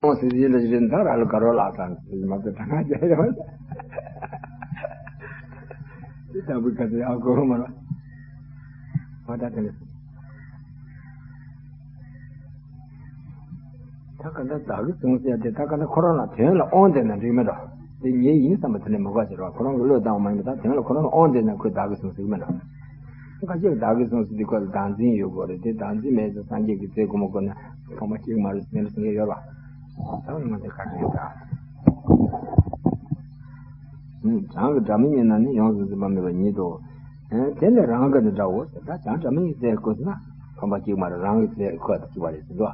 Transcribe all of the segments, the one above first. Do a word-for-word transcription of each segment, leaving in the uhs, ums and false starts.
ཨོང་ཟེར་ཡིན་ལ་ཞིག་རེད། ད་ར་ལ་དགའ་རོགས་ལགས་དང་ཟེར་མ་ཚད་ད་ང་རྒྱལ་ཡོད། དེ་ལྟ་བུའི་ཁ་ཚེ་ཨ་གོ་མ་ར། ཨ་ད་དེ་ནས། ད་ག་ད་བདག་གིས་བཟུང་ཟེར་ཏེ་ད་ག་ད་ཁོ་རང་ལ་དོན་ལ་དབང་བསྡད་ན་འགྲིག་མེད་འགྲོ། དེ་ཉེ་ཡིན་བསམ་པ་དེ་ནས་མི་དགའ་ཟེར་བ། ཁོ་རང་གི་བློས་བཏང་བ་མ་ཡིན་པ་ད་དོན་ལ་ཁོ་རང་ལ་དབང་བསྡད་ན་ཁོས་བདག་གིས་བཟུང་ཟེར་གི་མེད་འགྲོ། ཁ་ཅིག་བདག་གིས་བཟུང་ཟེར་དུས་ཁོ་ལ་བདག་འཛིན་ཡོད་དགོས་རེད། དེ་བདག་འཛིན་མེད་ཙང་སངས་རྒྱས་ཀྱིས་རྫས་མགོ་མ་བསྐོར་ན་ཕོངས་པ་སྐྱེ་གི་མ་རེད་ཟེར་ནས་གསུང་གི་ཡོད་རེད་བ། ད་ནི་མ་དེ་ག་རེ་ཡོད་ད། ཨུམ། བྱང་གི་སྒྲ་མི་སྙན་ན་ནི་ཡོངས་སུ་འཛིན་པ་མེད་པ་ཉིད་དོ། ཨེ། དེ་ལས་རང་གི་ནི་འདྲའོ་ཟེར། ད་བྱང་སྒྲ་མི་སྙན་ཟེར་དགོས་ཟེར་ན་ཕོངས་པ་སྐྱེ་གི་མ་རེད། རང་གི་ཟེར་ཁོ་ཐག་གཅིག་པ་རེད་ཟེར་འདུག།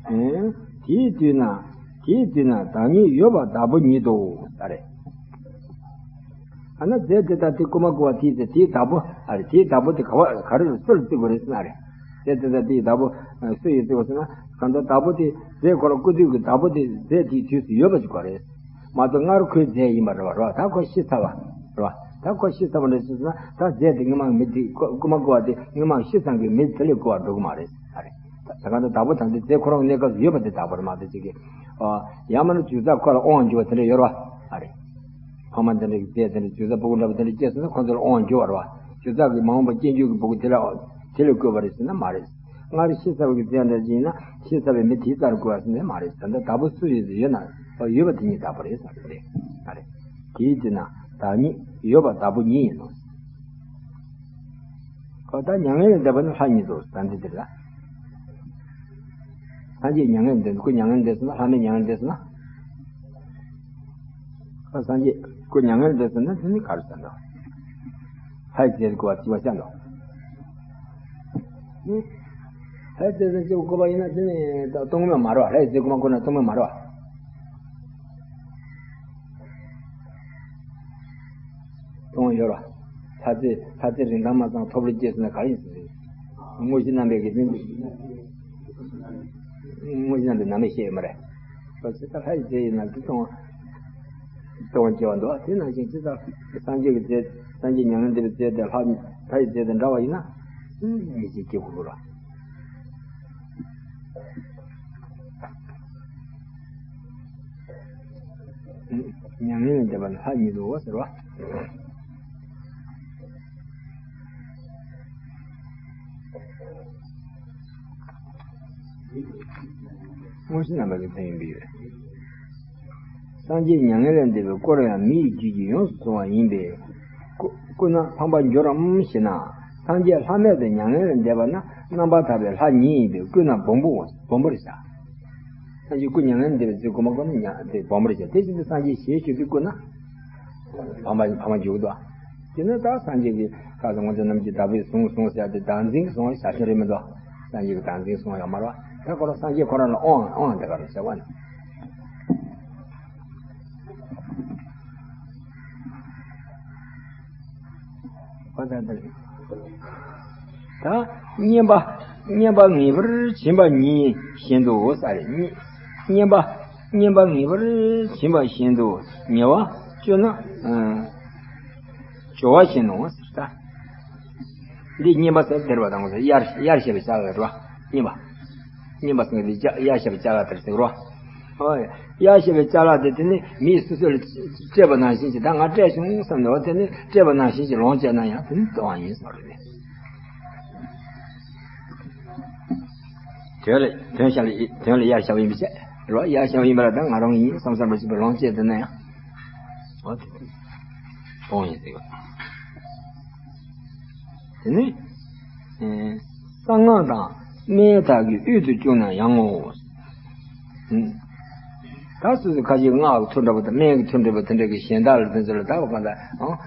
ཨེ། དེའི་དུས་ན། དེའི་དུས་ན་བདག་ཉིད་ཡོད་པ་བདག་པོ་ཉིད་དོ། ད་རེད། ཨ་ན་རྫས་དེ་དག་དེ་རྐུ་མ་རྐུ་བ་དེའི་ཚེ་དེའི་བདག་པོ་ཨ་རེ། དེའི་བདག་པོ་དེ་ག་བ་ག་རེ་རེད། སུ་ལ་བརྩི་དགོས་རེད་ཟེར་ན་རེད། རྫས་དེ་དག་དེའི་བདག་པོ་སུ་ཡིས་བརྩི་དགོས་ཟེར་ན། གང་ལྟར་བདག་པོ་དེ་རྫས་ཁོ་རང་རྐུ་དུས་ཀྱི་བདག་པོ་དེ་རྫས་དེའི་དུས་སུ་ཡོད་པ་ཅིག་དགོས་རེད། མ་གཏོགས་སྔར་ཁོའི་རྫས་ཡིན་པ་རེད་བ། རེད་བ། ད་ཁོ་ཤི་ཚར་བ་རེད་བ། ད་ཁོ་ཤི་ཚར་བ་རེད་ཟེར་ན་ད་རྫས་དེ་སྔོན་མ་མི་དེ་རྐུ་མ་རྐུ་བ་དེ་སྔོན་མ་ཤི་ཚར་གྱི་མི་དེ་ལས་རྐུ་བ་འགྲོ་གི་མ་རེད། ད་རེད། ད་གང་ལྟར་བདག་པོ་དང་དེ་རྫས་ཁོ་རང་གནས་སྐབས་སུ་ཡོད་པ་དེ་བདག་པོ་རེད་མ་གཏོགས་ཅིག་གི། ཨ། ཡང་མིན་ན་ཇུས་ཚགས་ཁོ་ལ་དབང་བསྒྱུར་བ་དེ་འདྲ་ཡོད་རེད་བ། ཨ་རེད། ཕ་མ་འདི་འདྲ་གི་རྫས་དེ་འདྲ་ཇུས་ཚགས་སྤུ་གུ་འདྲ་པོ་དེ་འདྲ་སྐྱེས་སོང་ན་ཁོ་ཚོ་ལ་དབང་བསྒྱུར་བ་རེད་བ། ཇུས་ཚགས་ཀྱི་མ་འོངས་པ་སྐྱེ་འཇུག་གི་སྤུ་གུ་དེ་ལ་དེ་ལ་བརྐུས་པ་རེད་ཟེར་ན་མ་རེད། སྔར་ཤི་ཚར་བའི་རྫས་འདྲ་ཅིག་ཡིན་ན་ཤི་ཚར་བའི་མི་དེའི་རྩར་བརྐུས་པ་ཟེར་ན་མ་རེད། ད་ལྟ་བདག་པོ་སུ་ཡིན་ཟེར་ཡོད་ན་ཡོད་པ་དེ་ཉིད་བདག་པོ་རེད་ཟེར་བ་རེད། ཨ་རེད། དེའི་དུས་ན་བདག་ཉིད་ཡོད་པ་བདག་པོ་ཉིད་ཡིན་ནོ། ཁོ་ད་མྱ་ངན་ལས་འདས་པ་ནི་ལྷ་ཉིད་དོ། ད་འདི་འདིར་ལ། སངས་རྒྱས་མྱ་ངན་འདས། ཁོ་མྱ་ངན་འདས་སོང་ན། ལྷ་མི་མྱ་ངན་འདས་སོང་ན། ཁོ་སངས་རྒྱས་ཁོ་མྱ་ངན་འདས་སོང་ན་དེ་ནི་ག་རེ་ཟེར་འདུག། ལྷའི་རྫས་ཀྱི་བ་ཅི་བ་ཤ་འདུག། ལྷའི་རྫས་ཀྱི་བ་བརྐུས་པ་ཡིན་ན་དེ་ནི་སྟོང་མེད་མ་རེད་བ། ལྷའི་རྫས་བརྐུས་མ་བརྐུས་ན་སྟོང་མེད་མ་རེད་བ། གཏོང་ཡོད་ར། ལྷ་རྫས་ལྷ་རྫས་རིན་ཐང་མ་ཚང་ཐོབ་རེ་སྐྱེས་སོང་ན་ག་རེ་ཡིན་ཟེར། དངོས་གཞི་རྣམ་པའི་གི་དངོས་གཞི་རྣམ་པའི་བཤད་ཡོད་མ་རེད། ཁོ་ཚོས་ད་ལྷ་ཡི་རྫས་ཡིན་ན་དེ་གཏོང་གཏོང་སྐྱེ་བ་འདུག། དེ་ནང་བཞིན་ཅི་ལྟར་སངས་རྒྱས་ཀྱི་རྫས་སངས་རྒྱས་མྱ་ངན་འདས་པའི་རྫས་དེ་ལྷ་ལྷ་ཡི་རྫས་དང་འདྲ་བ་ཡིན་ན་ཉེས་ཅན་སྐྱེ་དགོས་ར། མྱ་ངན་ལས་འདས་པ་ལ་ལྷ་ཉིད་དོ་ཟེར་བ། དངོས་གཞི་རྣམ་པ་གི་མཚན་ཡིན་པའི་ཡོད། སངས་རྒྱས་མྱ་ངན་ལས་འདས་པའི་སྐོར་ཡང་མི་ཡི་རྒྱུད་ཀྱིས་ཡོངས་སུ་གཟུང་བ་ཡིན་པས། བརྐུ་བརྐུས་ན་ཕངས་པར་འགྱུར་རམ་ཞེ་ན། སངས་རྒྱས་ལྷ་མེད་དུ་མྱ་ངན་ལས་འདས་པ་ན་རྣམ་པར་དག་པའི་ལྷ་ཉིད་ཡིན་པས་བརྐུས་ན་སྦོམ་པོ་སྦོམ་པོར་བྱ། སངས་རྒྱས་བརྐུས་མྱ་ངན་འདས་པའི་ཚེ་བརྐུས་མ་བརྐུས་ན་ཉ་དེ་སྦོམ་པོར་བྱ། དེ་བཞིན་དུ་སངས་རྒྱས་ཞལ་བཞུགས་དུས་བརྐུས་ན་ཕངས་པ་ཕངས་པ་འཇུག་གི་འདུག། དེ་ནས་ད་སངས་རྒྱས་ཀྱིས་ཁ་སང་ང་ཚོ་རྣམས་ཀྱིས་བདག་པོས་བཟུང་བཟུང་ཟེར་ཏེ་བདག་འཛིན་གྱི་བཟུང་བ་ཞག་ཤོད་རེད་མི་འདུག། སངས་རྒྱས་ཀྱིས་བདག་འཛིན་གྱི་བཟུང་བ་ཡོད་མ་རེད་བ། ད་ཁོ་རང་སངས་རྒྱས་ཁོ་རང་ལ་དབང་དབང་དེ་ག་རེ་བྱ་བ་ནི། ད་བསྙེན་པ་བསྙེན་པ་ངེས་པར་བྱིན་པ་ཉིད་བཞིན་དུ་ས་རེད། བསྙེན་པ་བསྙེན་པ་ངེས་པར་བྱིན་པ་བཞིན་དུ་ཉེ་བར་སྤྱོད་ན་སྦྱོར་བ་བཞིན་ནོ་ཟེར་ད། འདི་བསྙེན་པ་ཟེར་དེར་བ་དང་ཟེར་དབྱར་དབྱར་བཤད་པའི་ལྕགས་ལ་རེད་བ། བསྙེན་པ། བསྙེན་པ་ཟེར་འདི་དབྱར་བཤད་པའི་ལྕགས་ལ་དེར་ཟེར་རོ། ཨོ། དབྱར་བཤད་པའི་ལྕགས་ལ་དེ་དེ་ནི་མིས་སོ་སོ་ལ་སྤྲད་པ་ནང་བཞིན་གྱི་ད་ང་སྤྲད་བྱུང་བསམ་ནས་འོ་དེ་ནི་སྤྲད་པ་ནང་བཞིན་གྱི་ལོངས་སྤྱད་ན་ཡང་དེ་ནི་གཏོང་བ་ཡིན་ཟེར་རེད། དོན་ལ་དོན་བྱ་ལ་དོན་ལ་དབྱར་བྱ་བ་ཡིན་པའི་ཕྱིར་རོ། དབྱར་བྱ་བ་ཡིན་པ་ལ་ད་ང་རང་ཡིན་བསམ་བསམ་པ་ཞིག་པའི་ལོངས་སྤྱད་དེ་ན་ཡང་འོ་དེ་དེ་གཏོང་ཡིན་ཟེར་བ། དེ་ནི། གསང་སྔགས་དང་སྨན་དག་གིས་དབུལ་དུ་བཅུག་ན་ཡང་ངོ་། ད་སོ་སོ་ཁ་ཅིག་སྔགས་ཀྱི་མཐུ་འདྲ་པོ་དང་སྨན་གྱི་མཐུ་འདྲ་པོ་དེ་འདྲ་གི་གཞན་དག་ལ་དེ་ཚོ་ལ་ད་བ་གང་ལྟར་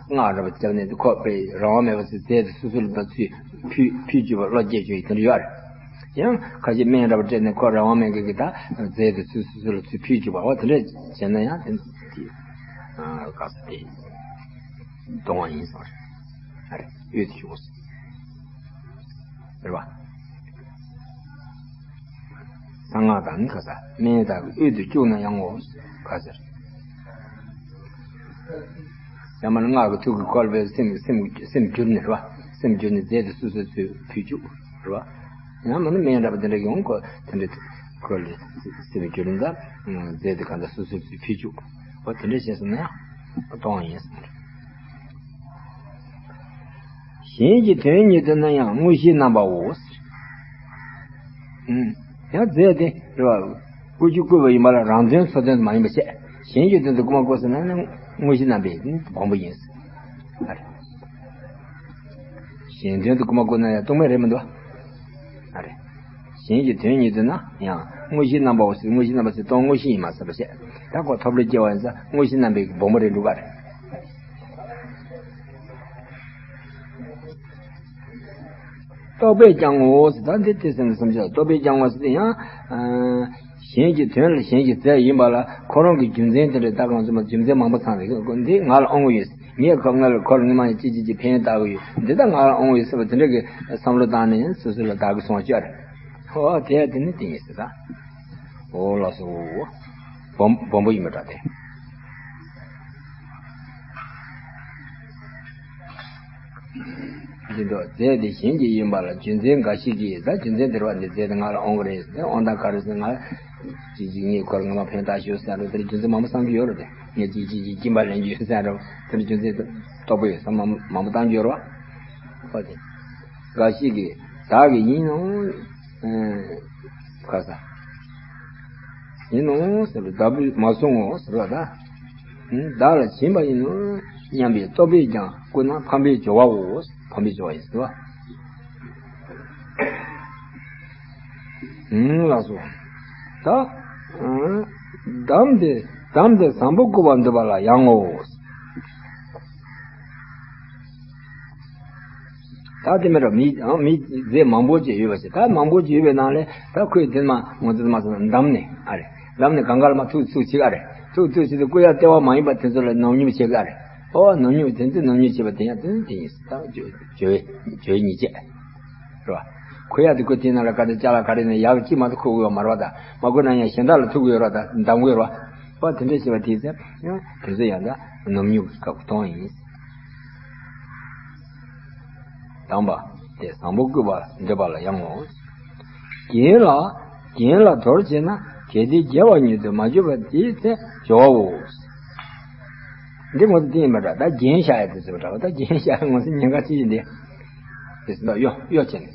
སྔགས་འདྲ་པོ་བརྒྱབ་ནས་དེ་ཁོ་པའི་རང་དབང་མེད་པ་ཚོས་རྫས་དེ་སོ་སོ་ལ་ཕར་ཚུར་ཕུལ་ཕུལ་བཅུག་པ་བློ་སྐྱེད་བཅུག་ཡི་དེ་འདྲ་ཡོད་རེད། ཡང་ཁ་ཅིག་སྨན་འདྲ་པོ་སྤྲད་ནས་ཁོ་རང་དབང་མེད་མཁན་གྱི་ད་རྫས་དེ་ཚུར་སོ་སོ་ལ་ཚུར་ཕུལ་བཅུག་པ་འོ་དེ་འདྲ་བྱས་ན་ཡང་དེ་དེ་ག་ས་དེ་གཏོང་བ་ཡིན་སོང་རེད། ཨ་རེ་དབུལ་དུ་བཅུག་ཟེར་བ། གསང་སྔགས་དང་ནི་ཁ་ས་སྨན་དག་གིས་དབུལ་དུ་བཅུག་ན་ཡང་ངོ་། ག་ཟེར། ཡང་མིན་ན་སྔགས་ཀྱི་མཐུ་གིས་ཁོ་ལ་པའི་སེམས་སེམས་སེམས་གྱུར་ནས་རེད་བ། སེམས་བསྒྱུར་ནས་རྫས་དེ་སོ་སོའི་ཚུལ་ཕུལ་བཅུག་རེད་བ། ཡང་མིན་ན་སྨན་འདྲ་པོ་དེ་འདྲ་ཡོང་ཁོ་དེ་འདྲ་ཁོ་ལ་སེམས་བསྒྱུར་ནས་རྫས་དེ་གང་ལྟར་སོ་སོའི་ཚུལ་ཕུལ་བཅུག་འོ་དེ་འདྲ་བྱས་སོང་ན་ཡང་གཏོང་བ་ཡིན་ཟེར། གཞན་གྱི་དོན་ཉིད་དུ་ན་ཡང་དངོས་གཞིའི་རྣམ་པའོ། ཨུམ། ཡང་རྫས་དེ་རེད་བ། བསྐུར་རྒྱུ་བསྐུར་བ་ཡིན་པ་ལ་རང་དོན་སོ་དོན་དུ་མ་ཡིན་པ་བཤད། གཞན་གྱི་དོན་དུ་བསྐུར་མ་བསྐུར་ཟེར་ན་ནི་དངོས་གཞི་རྣམ་པའི་སྦོམ་པོ་ཡིན། ཨ་རེ། གཞན་དོན་དུ་བསྐུར་མ་བསྐུར་ན་ཡང་སྟོང་པ་རེད་མི་འདུག་ཨ་རེ། གཞན་གྱི་དོན་ཉིད་དུ་ན་ཡང་དངོས་གཞིའི་རྣམ་པའོ་ཟེར། དངོས་གཞིའི་རྣམ་པ་ཟེར་སྟོང་དངོས་གཞི་ཡིན་མ་ཟེར་བ་བཤད། ད་ཁོ་ཐོབ་ལས་སྐྱེ་བ་ཡིན་ཙང་དངོས་གཞི་རྣམ་པའི་སྦོམ་པོ་རེད་འདུག་ག་རེ། རྟོག་པས་ཀྱང་ངོ་། ད་འདི་དེ་སེམས་སུམ་ཅུ་རྟོག་པས་ཀྱང་ངོ་ཟེར་དེ་ཡང་། གཞན་གྱི་དོན་ལ་གཞན་གྱི་རྫས་ཡིན་པ་ལ་ཁོ་རང་གི་རྒྱུ་མཚན་དེ་འདྲ་ད་གང་ཚོད་མ་རྒྱུ་མཚན་མང་པོ་ཚང་རེད། འདི་ང་ལ་དབང་པོ་ཡོད། ངས་ཁོ་ང་ལ་ཁོ་ལ་སྔོན་མ་ནས་ཅི་ཅི་ཅི་ཕན་བཏགས་ཀྱི་ཡོད། འདི་ད་ང་ལ་དབང་པོ་ཡོད་ཟེར་བ་དེ་འདྲ་གི་བསམ་བློ་བཏང་ནས་སོ་སོ་ལ་བདག་གི་སོང་བ་ཅི་རེད། ཨོ་དེ་དེ་ནི་དེ་ཡིན་ཟེར་ད། ཨོ་ལགས་སོ། སྦོམ་སྦོམ་པོ་ཡིན་པ་འདྲ་སྟེ། འདི་འདྲ་རྫས་དེ་གཞན་གྱི་ཡིན་པ་ལ་རྒྱུ་མཚན་འགའ་ཞིག་གིས། ད་རྒྱུ་མཚན་དེ་རེད་བ། འདི་རྫས་དེ་ང་ལ་དབང་གི་རེད་ཟེར། དབང་ཐང་ག་རེ་ཟེར། ང་ཅིག་ཅིག་ངས་ཁོར་སྔ་མ་ཕན་བཏགས་ཤོག་ཟེར་རོ། དེར་རྒྱུ་མཚན་མང་པོ་བསམ་གྱི་ཡོད་རེད་དེ། ངས་ཅིག་ཅིག་ཅིག་སྦྱིན་པ་ལེན་རྒྱུ་ཟེར་རོ། དེར་རྒྱུ་མཚན་དེ་རྟོགས་པ་ཡོད་བསམ་མང་མང་པོ་བཏང་རྒྱུ་ཡོད་རེད་བ། ཨོ་དེ་འགའ་ཞིག་གིས་བདག་གི་ཡིན་ནོ། ཁ་ས་ཡིན་ནོ་ཟེར་བ། བདག་པོས་མ་བཟུང་ངོ་ཟེར་བ་ད། བདག་ལ་བྱིན་པ་ཡིན་ནོ་སྙམ་པའི་རྟོག་པས་ཀྱང་བསྐུར་ན་ཕམ་པའི་སྦྱོར་བའོ། ཕམ་པའི་སྦྱོར་བ་ཡིན་ཟེར་བ། ལགས་སོ། ད། འདམ་དེ་འདམ་དེ་བཟང་པོ་བསྐུར་བར་འདོད་པ་ལ་ཡང་ངོ་། ད་དེ་མེད་ར། མི་མི་རྫས་མང་པོ་ཅིག་ཡོད་པ་ཞིག་ད་མང་པོ་ཅིག་ཡོད་པའི་ནང་ལས་ད་ཁོས་དེ་མ་ངོ་ཚ་མ་ཟེར་ན་འདམ་ནས་ཨ་རེ། འདམ་ནས་གང་ག་ལ་མ་ཐུག་ཐུག་ཅིག་ཨ་རེ། ཐུག་ཐུག་ཅིག་དེ་བསྐུར་ཡ་ལྟེ་བ་མ་ཡིན་པ་དེ་ཚོ་ལ་ནམ་ཉུབ་བྱེད་གི་ཨ་རེ། ཨོ་ནམ་ཉུབ་དེ་ཚོ་ནམ་ཉུབ་བྱེད་པ་དེ་ཡང་དེ་ནི་དེ་ཡིན་ད་བརྗོད་བརྗོད་བརྗོད་ཉིད་བྱེད། རེད་བ། ཁོ་ཡ་དེ་ཁོ་དེ་ནང་ལ་ག་དེ་ཅ་ལག་ག་རེ་ནས་ཡག་གཅིག་མ་གཏོགས་ཁུག་གི་ཡོད་མ་རེད་བ། ད་མ་ཁུག་ན་ཡང་གཞན་དག་ལ་ཐུག་གི་ཡོད་རེད་བ། ད་འདམ་གི་ཡོད་རེད་བ། ཨོ་དེ་འདྲ་བྱེད་པ་དེ་ཚེ་ཡང་དེ་ཚོ་ཡང་ད་ནམ་ཉུབ་ཀྱི་སྐབས་གཏོང་ཡིན། དམ་པ་དེ་བཟང་པོ་བསྐུར་བར་འདོད་པ་ལ་ཡང་ངོ་། རྒྱན་ལ་རྒྱན་ལ་དོར་བྱས་ན་གལ་ཏེ་རྒྱལ་བ་ཉིད་དུ་མ་གྱུར་པ་དེའི་ཚེ་སྦྱོར་བའོ། འདི་ངོ་ཚ་དེ་ཡིན་པ་འདྲ། ད་རྒྱན་བཞག་ཡ་དེ་ཚོ་འདྲ་བ། ད་རྒྱན་བཞག་ཡ་ངོ་ཚ་ཉེན་ཁ་ཆེ་ཡིན་ཏེ། དེ་ཚོ་ད་གཡོ་གཡོ་བྱས་ནས།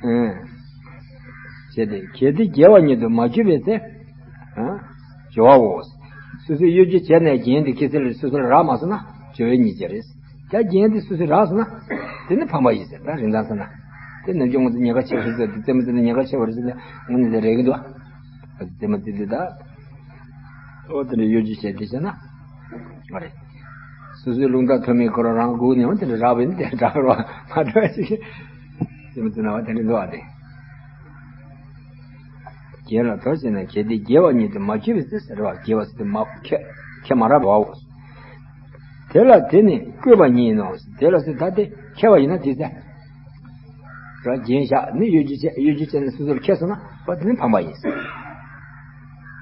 ཨང་། བྱས་ཏེ་གལ་ཏེ་རྒྱལ་བ་ཉིད་དུ་མ་གྱུར་པའི་ཚེ། ཨང་། སྦྱོར་བའོ། སོ་སོའི་གཡོ་སྒྱུ་བྱས་ནས་རྒྱན་དེ་ཁྱེད་ཚོ་ལ་སོ་སོ་ལ་རག་མ་སོང་ན་སྦྱོར་བའི་ཉེས་བྱས་རེད། ད་རྒྱན་དེ་སོ་སོའི་རག་སོང་ན་དེ་ནི་ཕམ་པ་ཡིན་ཟེར། ད་རིན་ཐང་ཟེར་ན་དེ་ནམ་རྒྱུན་ང་ཚོ་ཉེན་ཁ་ཆེ་བ་རེད་ཟེར། དེ་རྩེད་མོ་རྩེ་ན་ཉེན་ཁ་ཆེ་བ་རེད་ཟེར་ན་དངོས་གནས་དེ་རེད་ཀྱི་འདུག་རྩེད་མོ་རྩེ་དུས་ད། ཨོ་དེ་འདྲ་གཡོ་སྒྱུ་བྱས་དེ་བྱས་ན། ཨ་རེ། སོ་སོའི་རླུང་རྟ་ཐོན་མི་ཁོ་རང་རང་སྒུག་ནས་འོ་དེ་འདྲ་རག་པས་ནི་དེ་འདྲ་རོ་མ་འགྲོ་ཞིག་རྩེད་མོ་རྩེ་ན་བ་དེ་འདྲ་འདུག་ཨ་དེ། རྒྱན་ལ་དོར་བྱས་ན་གལ་ཏེ་རྒྱལ་བ་ཉིད་དུ་མ་གྱུར་པའི་ཚེ་ཟེར་བ། རྒྱལ་བ་ཟེར་དེ་མ་ཁས་ཁས་མ་རག་བའོ། དེ་ལ་དེ་ནི་བསྐུར་བ་ཉིད་ཡིན་ནོ། དེ་ལ་ཟེར་ད་དེ་ཁས་པ་ཡིན་ན་དེ་ཚེ། ར་རྒྱན་བཞག་ནི་གཡོ་སྒྱུ་བྱས། གཡོ་སྒྱུ་བྱས་ནས་སོ་སོར་ཁས་སོང་ན་པ་དེ་ནི་ཕམ་པ་ཡིན།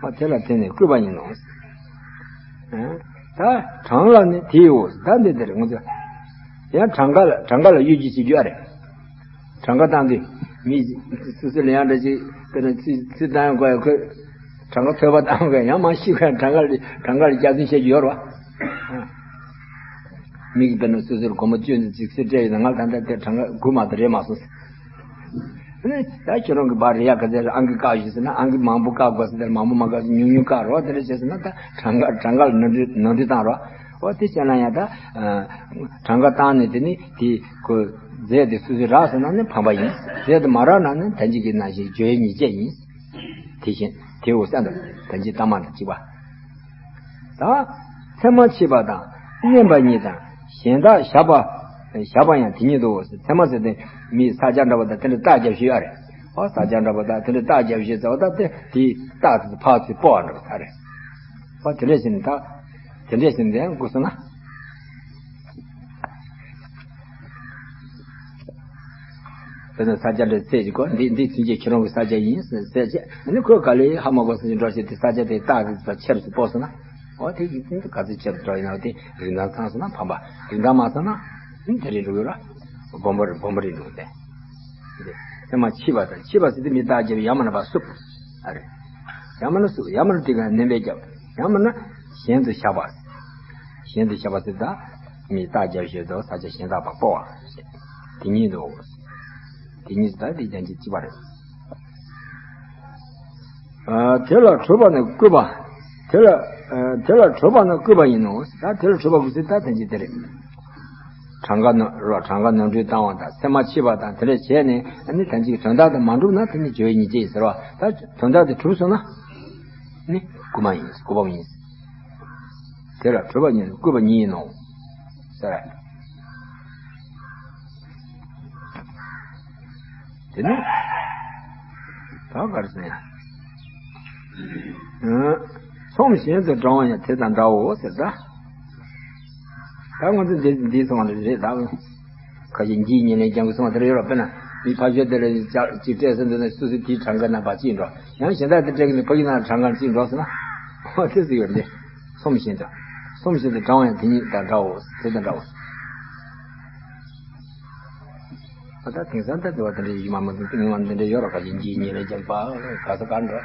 ཨ་དེ་ལ་དེ་ནི་བསྐུར་བ་ཡིན་ནོ། ཨ་ད་གྲངས་ལ་ནི་དེའོ། ད་འདི་འདིར་ངོ་ཚ་ཡང་གྲངས་ཀ་ལ་གྲངས་ཀ་ལ་གཡོ་སྒྱུ་བྱེད་རྒྱུ་ཨ་རེ། གྲངས་ཀ་བཏང་དུས་མི་སོ་སོ་ལ་ཡང་འདྲ་ཅིག་དཔེར་ན་ཚིག་ཚིག་བཏང་ཡང་དགོས་ཡ་ཁོས་གྲངས་ཀ་ཐོས་པ་བཏང་དགོས་ཡང་མ་ཤེས་ག་གྲངས་ཀ་ལ་གྲངས་ཀ་ལ་སྐྱག་རྫུན་བཤད་རྒྱུ་ཡོད་རེད་བ། མིག་དཔེར་ན་སོ་སོར་སྒོར་མོ་བཅུ་ཙམ་ཅིག་ཚུར་སྤྲད་ཡོད་ན་ང་ད་ལྟ་དེ་གྲངས་ཀ་དགུ་མ་གཏོགས་རེད་མ་སོང་། ཨ་ནི་ད་ཁྱོད་རང་གི་བར་རེ་ཡ་ག་ཚད་རེད། ཨང་ཀི་བཀག་ཞིག་ཟེར་ན་ཨང་ཀི་མང་པོ་བཀག་དགོས་ཟེར། དེར་མང་པོ་མ་བཀག་ཟེར་ཉུང་ཉུང་བཀག་རོགས། དེ་འདྲ་བྱས་ཟེར་ན་ད་གྲངས་ཀ་གྲངས་ཀ་ལ་ནོར་འཁྲུལ་ནོར་འཁྲུལ་བཏང་རོགས། འོ་དེ་བྱས་ན་ཡང་ད་གྲངས་ཀ་བཏང་ནས་དེ་ནི་དེ་ཁོ་རྫས་དེ་སོ་སོའི་རག་སོང་ན་ནི་ཕམ་པ་ཡིན། རྫས་དེ་མ་རག་ན་ནི་ད་ཅི་གི་ནང་བཞིན་སྦྱོར་བའི་ཉེས་བྱས་ཡིན། དེ་བཞིན་དེའོ་ས་འདུག་ད་ཅི་ལྟ་མ་དང་གཅིག་པ། ད་མཚན་མ་མཆིས་པ་དང་མནན་པ་ཉིད་དང་གཞན་དག་བཞག་པ་བཞག་པ་ཡང་དེ་ཉིད་དོ། མཚན་མ་ཟེར་ཏེ་མི་ས་ཆ་འདྲ་པོ་དང་དེ་འདྲ་རྟགས་རྒྱབ་ཤེས་ཡོད་རེད། ཨོ་ས་ཆ་འདྲ་པོ་དང་དེ་འདྲ་རྟགས་རྒྱབ་ཤེས་ཟེར་བ་དང་དེ་དེའི་རྟགས་དེ་ཚོ་ཕར་ཚུར་སྤོ་བ་འདྲ་པོ་ད་རེད། ཨོ་དེ་འདྲ་བྱས་ནས་ད་དེ་འདྲ་བྱས་ནས་འགོ་སོང་ན། དཔེར་ན་ས་ཆ་འདྲ་ཚད་ཅིག་གོ། འདི་འདི་ཚུན་ཆད་ཁྱེད་རང་གི་ས་ཆ་ཡིན་ཟེར་བྱས། ཨ་ནི་ཁོས་ག་ལེ་ཧ་མ་གོ་ས་ཅིག་འགྲོ་བྱས་ཏེ་ས་ཆ་དེ་རྟགས་ཀྱིས་ཆེར་སུ་སྤོ་སོང་ན། འོ་དེ་ཡིན་ཙང་ག་ཚོད་ཆེར་འགྲོ་ཡིན་ན་དེ་རིན་ཐང་ཚང་སོང་ན་ཕམ་པ། རིན་ཐང་མ་ཚང་ན། དེ་རེད་འགྲོ་གི་ར། སྦོམ་པོ་རེད། སྦོམ་པོ་རེད་འགྲོ་དེ། དེ་མཚན་མ་མཆིས་པ་དང་། མཆིས་པ་ཟེར་དུས་མི་རྟག་བརྒྱབ། ཡ་མ་ན་པ་བསུབ། ཨ་རེད། ཡ་མ་ན་བསུབ། ཡ་མ་ན་དེ་ག་ནན་པས་བརྒྱབ། ཡ་མ་ན་གཞན་དུ་བཞག་པ། གཞན་དུ་བཞག་པ་ཟེར་ད། མི་རྟག་བརྒྱབ་བཞིན་དུ་ས་ཆ་གཞན་དག་པ་སྤོ་བ། དེ་ཉིད་དོ། དེ་ཉིད་ད་དེ་ཀྱང་ཅིག་གཅིག་པ་རེད། ཨ། དེ་ལ་གྲུབ་པ་ནི་བརྐུས་པ། དེ་ལ། ཨ། དེ་ལ་གྲུབ་པ་ནི་བརྐུས་པ་ཡིན་ནོ། ད་དེ་ལ་གྲུབ་པ་བརྐུས་ཚུལ་ད་དོན་གཅིག་དེ་རེད། གྲངས་ཀ་ནོར་རོ། གྲངས་ཀ་ནོར་འཁྲུལ་བཏང་བ་དང་། མཚན་མ་མཆིས་པ་དང་དེ་འདྲ་བྱས་ནས། ཨ་ནི་དོན་གཅིག་དོན་དག་དེ་མ་འགྲུབ་ན་དེ་ནི་སྦྱོར་བའི་ཉེས་བྱས་ཡིན་ཟེར་བ། ད་དོན་དག་དེ་གྲུབ་སོང་ན་ནི་བརྐུས་མ་ཡིན། བརྐུས་པ་མ་ཡིན། དེ་ལ་གྲུབ་པ་ཉིད་བརྐུས་པ་ཉིད་ཡིན་ནོ་ཟེར། དེ་ནི། ད་ག་རེ་ཟེར་ཡ། ཨ། ཚོམས་གཞན་དུ་བགྲང་བ་ཡང་དེ་དང་འདྲའོ་ཟེར་ད། ད་ང་ཚོ་འདི་འདི་སོང་བ་རེད་ད། ཁ་ཅིག་འཇིགས་ཉེར་ལེན་རྐྱང་གི་སོང་བ་དེ་རེད་ཡོད་ར། དཔེར་ན་མི་ཕ་ཤོད་དེ་ལ་ཅིག་སྤྲད་ཟེར་འདུག་ན། སོ་སོ་དེའི་གྲངས་ཀ་ནང་ཕར་གཅིག་འགྲོ། ཡང་གཞན་དག་དེ་སྤྲད་གི་མི་ཕ་གི་ནང་གྲངས་ཀ་གཅིག་འགྲོ་ཟེར་ན། ཨོ་དེ་ཟེར་ཡོད་རེད། ཚོམས་གཞན་དུ། ཚོམས་གཞན་དུ་བགྲང་བ་ཡང་དེ་ཉིད་དང་འདྲའོ། དེ་དང་འདྲའོ། ཨ། ད་དེང་སང་ད་དེ་བ་དེ་འདྲ་ཡོད་མ་མ་འདུག་དེ་ངོ་མ་འདི་འདྲ་ཡོད་ར། ཁ་ཅིག་འཇིགས་ཉེར་ལེན་རྐྱང་པ་ག་ས་ག་འགྲོ།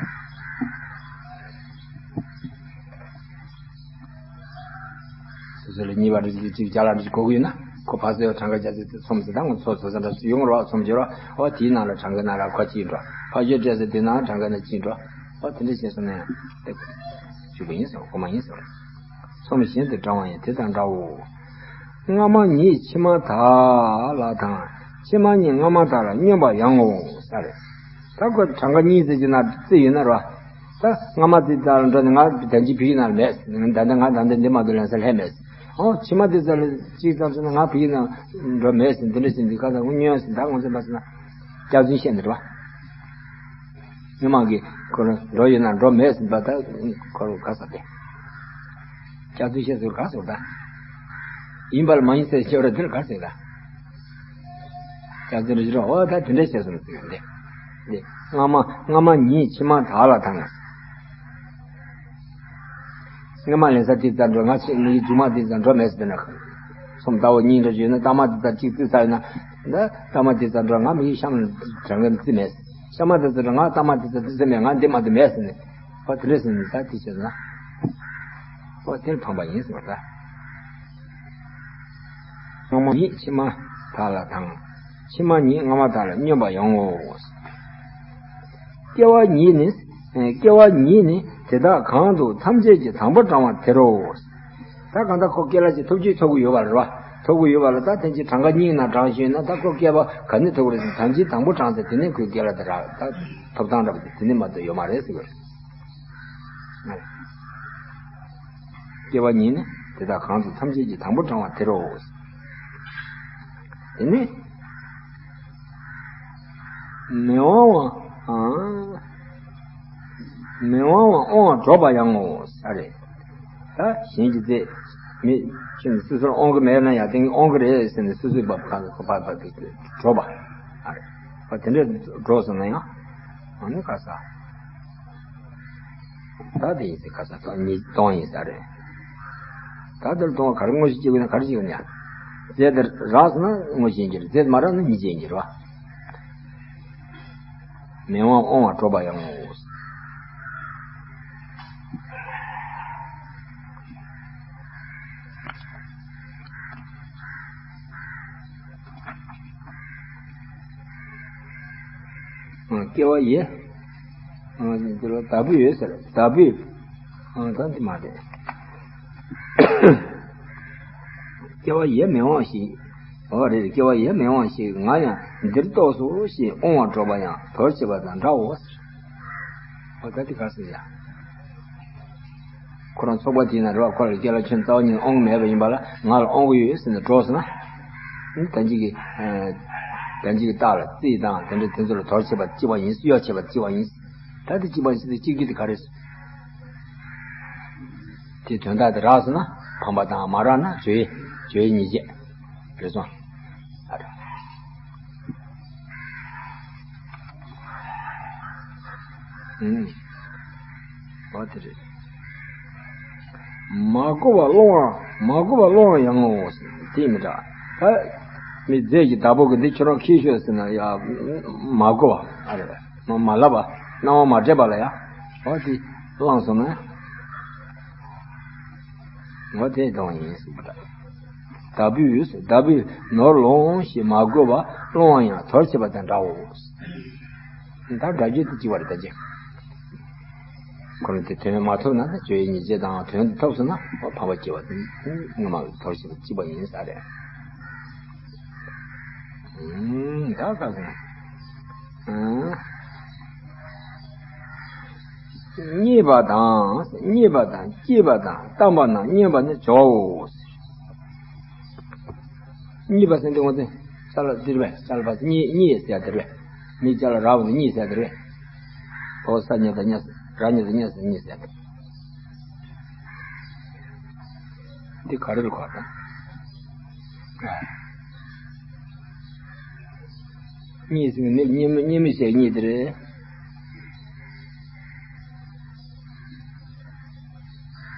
སོ་སོ་ལ་གཉིས་པ་རེ་ཅིག་ཅིག་ཅ་ལག་རེ་ཅིག་དགོས་ཀྱི་ཡོད་ན། ཁོ་ཕར་ཚུར་གྲངས་ཀ་རྒྱག་ཚེ་ཚོམས་ཟེར། ད་ངོ་ཚོ་ཚོ་ས་འདྲ་ཡོང་རོགས། ཚོམས་བྱེད་རོགས། ཨོ་དེའི་ནང་ལ་གྲངས་ཀ་ནང་ལ་ཁ་ཅིག་འགྲོ། ཕ་ཤོད་སྤྲད་ཚེ་དེ་ནང་གྲངས་ཀ་ནང་གཅིག་འགྲོ། ཨོ་དེ་འདྲ་བྱས་སོང་ན་ཡང་དེ་བཅུག་པ་ཡིན་ཟེར། བརྐུས་མ་ཡིན་ཟེར། ཚོམས་གཞན་དུ་བགྲང་བ་ཡང་དེ་དང་འདྲའོ། སྔ་མ་ཉིད་ཕྱི་མ་དག་ལ་དང་། ཕྱི་མ་ཉིད་སྔ་མ་དག་ལ་སྙོམས་པ་ཡང་ངོ་། ས་རེད། ད་ཁོ་གྲངས་ཀ་གཉིས་ཙམ་ཅིག་ན་རྩིས་ཡོད་ན་ར། ད་སྔ་མ་དེ་ཙམ་ལ་འགྲོ་ནས་ང་ད་ཅི་ཕ་གི་ནང་ལ་མེད། ད་ལྟ་ང་ད་ལྟ་འདི་མ་གཏོགས་ལེན་ས་ལྷད་མེད། ཨོ་ཕྱི་མ་དེ་ཙམ་ལ་གཅིག་ཙམ་སོང་ན་ང་ཕ་གི་ནང་འགྲོ་མེད་ཟེར། འདི་འདྲ་ཟེར། འདི་ག་ད་ངོ་སྙོན་ཟེར། ད་ངོ་ཚ་མ་ཟེར་ན་སྐྱག་རྫུན་བཤད་ནི་རེད་བ། སྔོན་མ་གི་ཁོ་རང་འགྲོ་ཡོད་ན་འགྲོ་མེད་ཟེར་བ། ད་ཁོ་རང་ག་ས་དེ། སྐྱག་རྫུན་བཤད་ཟེར་ག་ཟེར་ད། ཡིན་པ་ལ་མ་ཡིན་ཟེར་བཤད་ར། དེ་ལ་ག་ཟེར་ད། སྐྱག་རྫུན་རེད་རོ། འོ་ད་དེ་འདྲ་བཤད་ཟེར་ན་ཟེར་འདི། འདི་སྔ་མ་སྔ་མ་ཉིད་ཕྱི་མ་དག་ལ་དང་། སྔ་མ་ལེན་ས་དེ་ཙམ་འགྲོ། ང་ཕྱི་མ་གི་མཇུག་མ་དེ་ཙམ་འགྲོ་མེད་ཟེར་ན། ཚོམས་ལྟ་བུ་གཉིས་འདྲ་བྱས་ན། ལྟག་མ་དེ་ཙམ་གཅིག་བརྩིས་ཚར་ཡོད་ན། ད་ལྟག་མ་དེ་ཙམ་འགྲོ། ང་མ་གི་གཤམ་ལ་གྲངས་ཀ་བརྩིས་མེད། གཤམ་མ་དེ་ཙམ་འགྲོ། ང་ལྟག་མ་དེ་ཙམ་བརྩིས་མེད། ང་འདི་མ་གཏོགས་མེད་ཟེར་ནས། ཨོ་དེ་འདྲ་ཟེར་ནས་ད་དེ་བྱས་ན། ཨོ་དེར་ཕངས་པ་ཡིན་ཟེར་བ་ད། སྔ་མ་ཉིད་ཕྱི་མ་དག་ལ་དང་། ཕྱི་མ་ཉིད་སྔ་མ་དག་ལ་སྙོམས་པ་ཡང་ངོ་། སྐྱེ་བ་ཉིད་ནི། སྐྱེ་བ་ཉིད་ནི་དེ་དག་གང་དུ་ཐམས་ཅད་ཀྱི་དང་པོར་བགྲང་བ་དེ་རོ། ད་གང་ལྟར་ཁོ་སྐྱེ་ལ་ཞིག་ཐོབ་ཀྱི་ཐོབ་ཀྱི་ཡོད་པ་རེད་བ། ཐོབ་ཀྱི་ཡོད་པ་ལ་ད་དེ་ཅིག་གྲངས་ཀ་གཉིས་ནང་བགྲང་ཤེས་ན། ད་ཁོ་སྐྱེ་བ་ག་ནས་ཐོབ་རེད་ཟེར། ཐམས་ཅད་དང་པོ་བགྲང་ཚེ་དེ་ནས་ཁོའི་སྐྱེ་ལ་དེ་རག། ད་ཐོབ་ཐང་འདྲ་པོ་དེ་དེ་ནས་མ་གཏོགས་ཡོད་མ་རེད་ཟེར་གི་རེད། སྐྱེ་བ་ཉིད་ནི་དེ་དག་གང་དུ་ཐམས་ཅད་ཀྱི་དང་པོར་བགྲང་བ་དེ་རོ། དེ་ནི་མི་དབང་བ། ཨ། མི་དབང་བ་དབང་བར་སྒྲོགས་པ་ཡང་ངོ་། ས་རེད། ད་གཞན་གྱི་རྫས་མི་ཁྱོད་ནི་སོ་སོར་དབང་གི་མེད་ན་ཡང་དེ་དབང་གི་རེད་ཟེར་ནས་སོ་སོའི་བབ་ཁ་བབ་བབ་སྒྲོགས་པ། ཨ་རེད། ཨ་དེ་འདྲ་སྒྲོགས་སོང་ན་ཡང་། ཨ་ནི་ག་ས། ད་དེ་ཡིན་ཟེར། ག་ས་སྟོང་ཉིད་སྟོང་ཡིན་ས་རེད། ད་དེར་སྟོང་བ་ག་རེ་དངོས་གཞི་སྐྱེ་དགོས་ན་ག་རེ་བྱེད་དགོས་ན། རྫས་དེ་རག་སོང་ན་དངོས་གཞི་ཡིན་གྱི་རེད། རྫས་མ་རག་ན་ཉིད་ཅན་ཡིན་གྱི་རེད་བ། མི་དབང་དབང་བར་སྒྲོགས་པ་ཡང་ངོ་། སྐྱེ་བ་ཡི། ཨ་འདི་ལ་བདག་པོ་ཡོད་ཟེར། བདག་པོས། ཨ་ད་འདི་མ་རེད། སྐྱེ་བ་ཡི་མི་དབང་ཞིག་འོ་རེད། སྐྱེ་བ་ཡི་མི་དབང་ཞིག་ང་ཡང་འདིར་གཏོགས་སོ་ཞེས་དབང་བར་སྒྲོགས་པ་ཡང་དོར་བྱེད་པ་དང་འདྲའོ་ཟེར། འོ་ད་འདི་ག་ཟེར་ཡ། ཁོ་རང་ཚོགས་པ་དེའི་ནང་རེད་བ། ཁོ་ལ་སྐྱེ་ལ་ཁྱོད་རྩ་བ་ཉིད་དབང་གི་མེད་པ་ཡིན་པ་ལ། ང་ལ་དབང་གི་ཡོད་ཟེར་ནས་སྒྲོགས་སོང་ན། ད་ཅིག་གི། ད་ཅིག་གི་རྟགས་ལ་རྩིས་དང་དེ་འདྲ་དེ་ཚོ་ལ་དོར་བྱེད་པ་གཅིག་པ་ཡིན། གཡོ་བྱེད་པ་གཅིག་པ་ཡིན། ད་དེ་གཅིག་པ་ཞིག་དེ་གཅིག་རྒྱུ་དེ་ག་རེ་རེད། དེ་དོན་དག་དེ་རག་སོང་ན་ཕངས་པ་དང་། མ་རག་ན་སྦྱོར་བའི་སྦྱོར་བའི་ཉེས་བྱས་རེད་སོང་། ཨ་རེད། ཨུམ། འོ་དེ་རེད། མ་གོ་བར་སློང་བ། མ་གོ་བར་སློང་བ་ཡང་ངོ་། དེ་མི་འདྲ། ད་མི་རྫས་ཀྱི་བདག་པོ་གི་འདི་ཁྱོད་རང་ཁྱེར་ཤོག་ཟེར་ན་ཡ། མ་གོ་བ་ཨ་རེད། མ་མ་ལབ་པ། སྣང་བ་མ་སྤྲད་པ་ལ་ཡ། འོ་དེ་བླངས་སོང་ན། འོ་དེ་གཏོང་ཡིན་ཟེར་བ་ད། བདག་པོས་བདག་པོས་ནོར་ལོངས་ཞེས་མ་གོ་བར་སློང་བ་ཡང་དོར་བྱེད་པ་དང་འདྲའོ། ད་སྒྲ་བརྗོད་དེ་གཅིག་པ་རེད་ད་ཅི། ཁོ་ན་དེ་དོན་མ་ཐོབ་ན་ད་བརྗོད་ཡིག་ཉིས་བརྒྱ་དང་དོན་དེ་ཐོབ་སོང་ན་འཕགས་པ་སྐྱེ་བ་དེ་སྔོན་མ་དོར་བྱེད་པ་གཅིག་པ་ཡིན་ས་རེད། ཨུམ། ད་ཁ་སང་། ཨུམ། རྙེད་པ་དང་། རྙེད་པ་དང་སྐྱེས་པ་དང་བཏང་བ་རྣམས་བསྙེན་པ་ནི་བྱའོ། རྙེད་པ་ཟེར་དུས་ངོ་ཚ་ལ་འདིར་བས་ཅ་ལ་བ་རྙེད་རྙེད་ཟེར་ཡ་འདིར་བས། མི་ཅ་ལ་ར་བ་ནི་རྙེད་ཟེར་ཡ་འདིར་བས། འོ་ས་ཉ་ད་ཉ་ཟེར་ར་ཉ་ད་ཉ་ཟེར་རྙེད་ཟེར་ཡ་འདིར། འདི་ག་རེ་ལ་གོ་དང་། རྙེད་ཟེར་ནི་རྙེད་མི་རྙེད་མི་ཟེར་རྙེད་འདིར།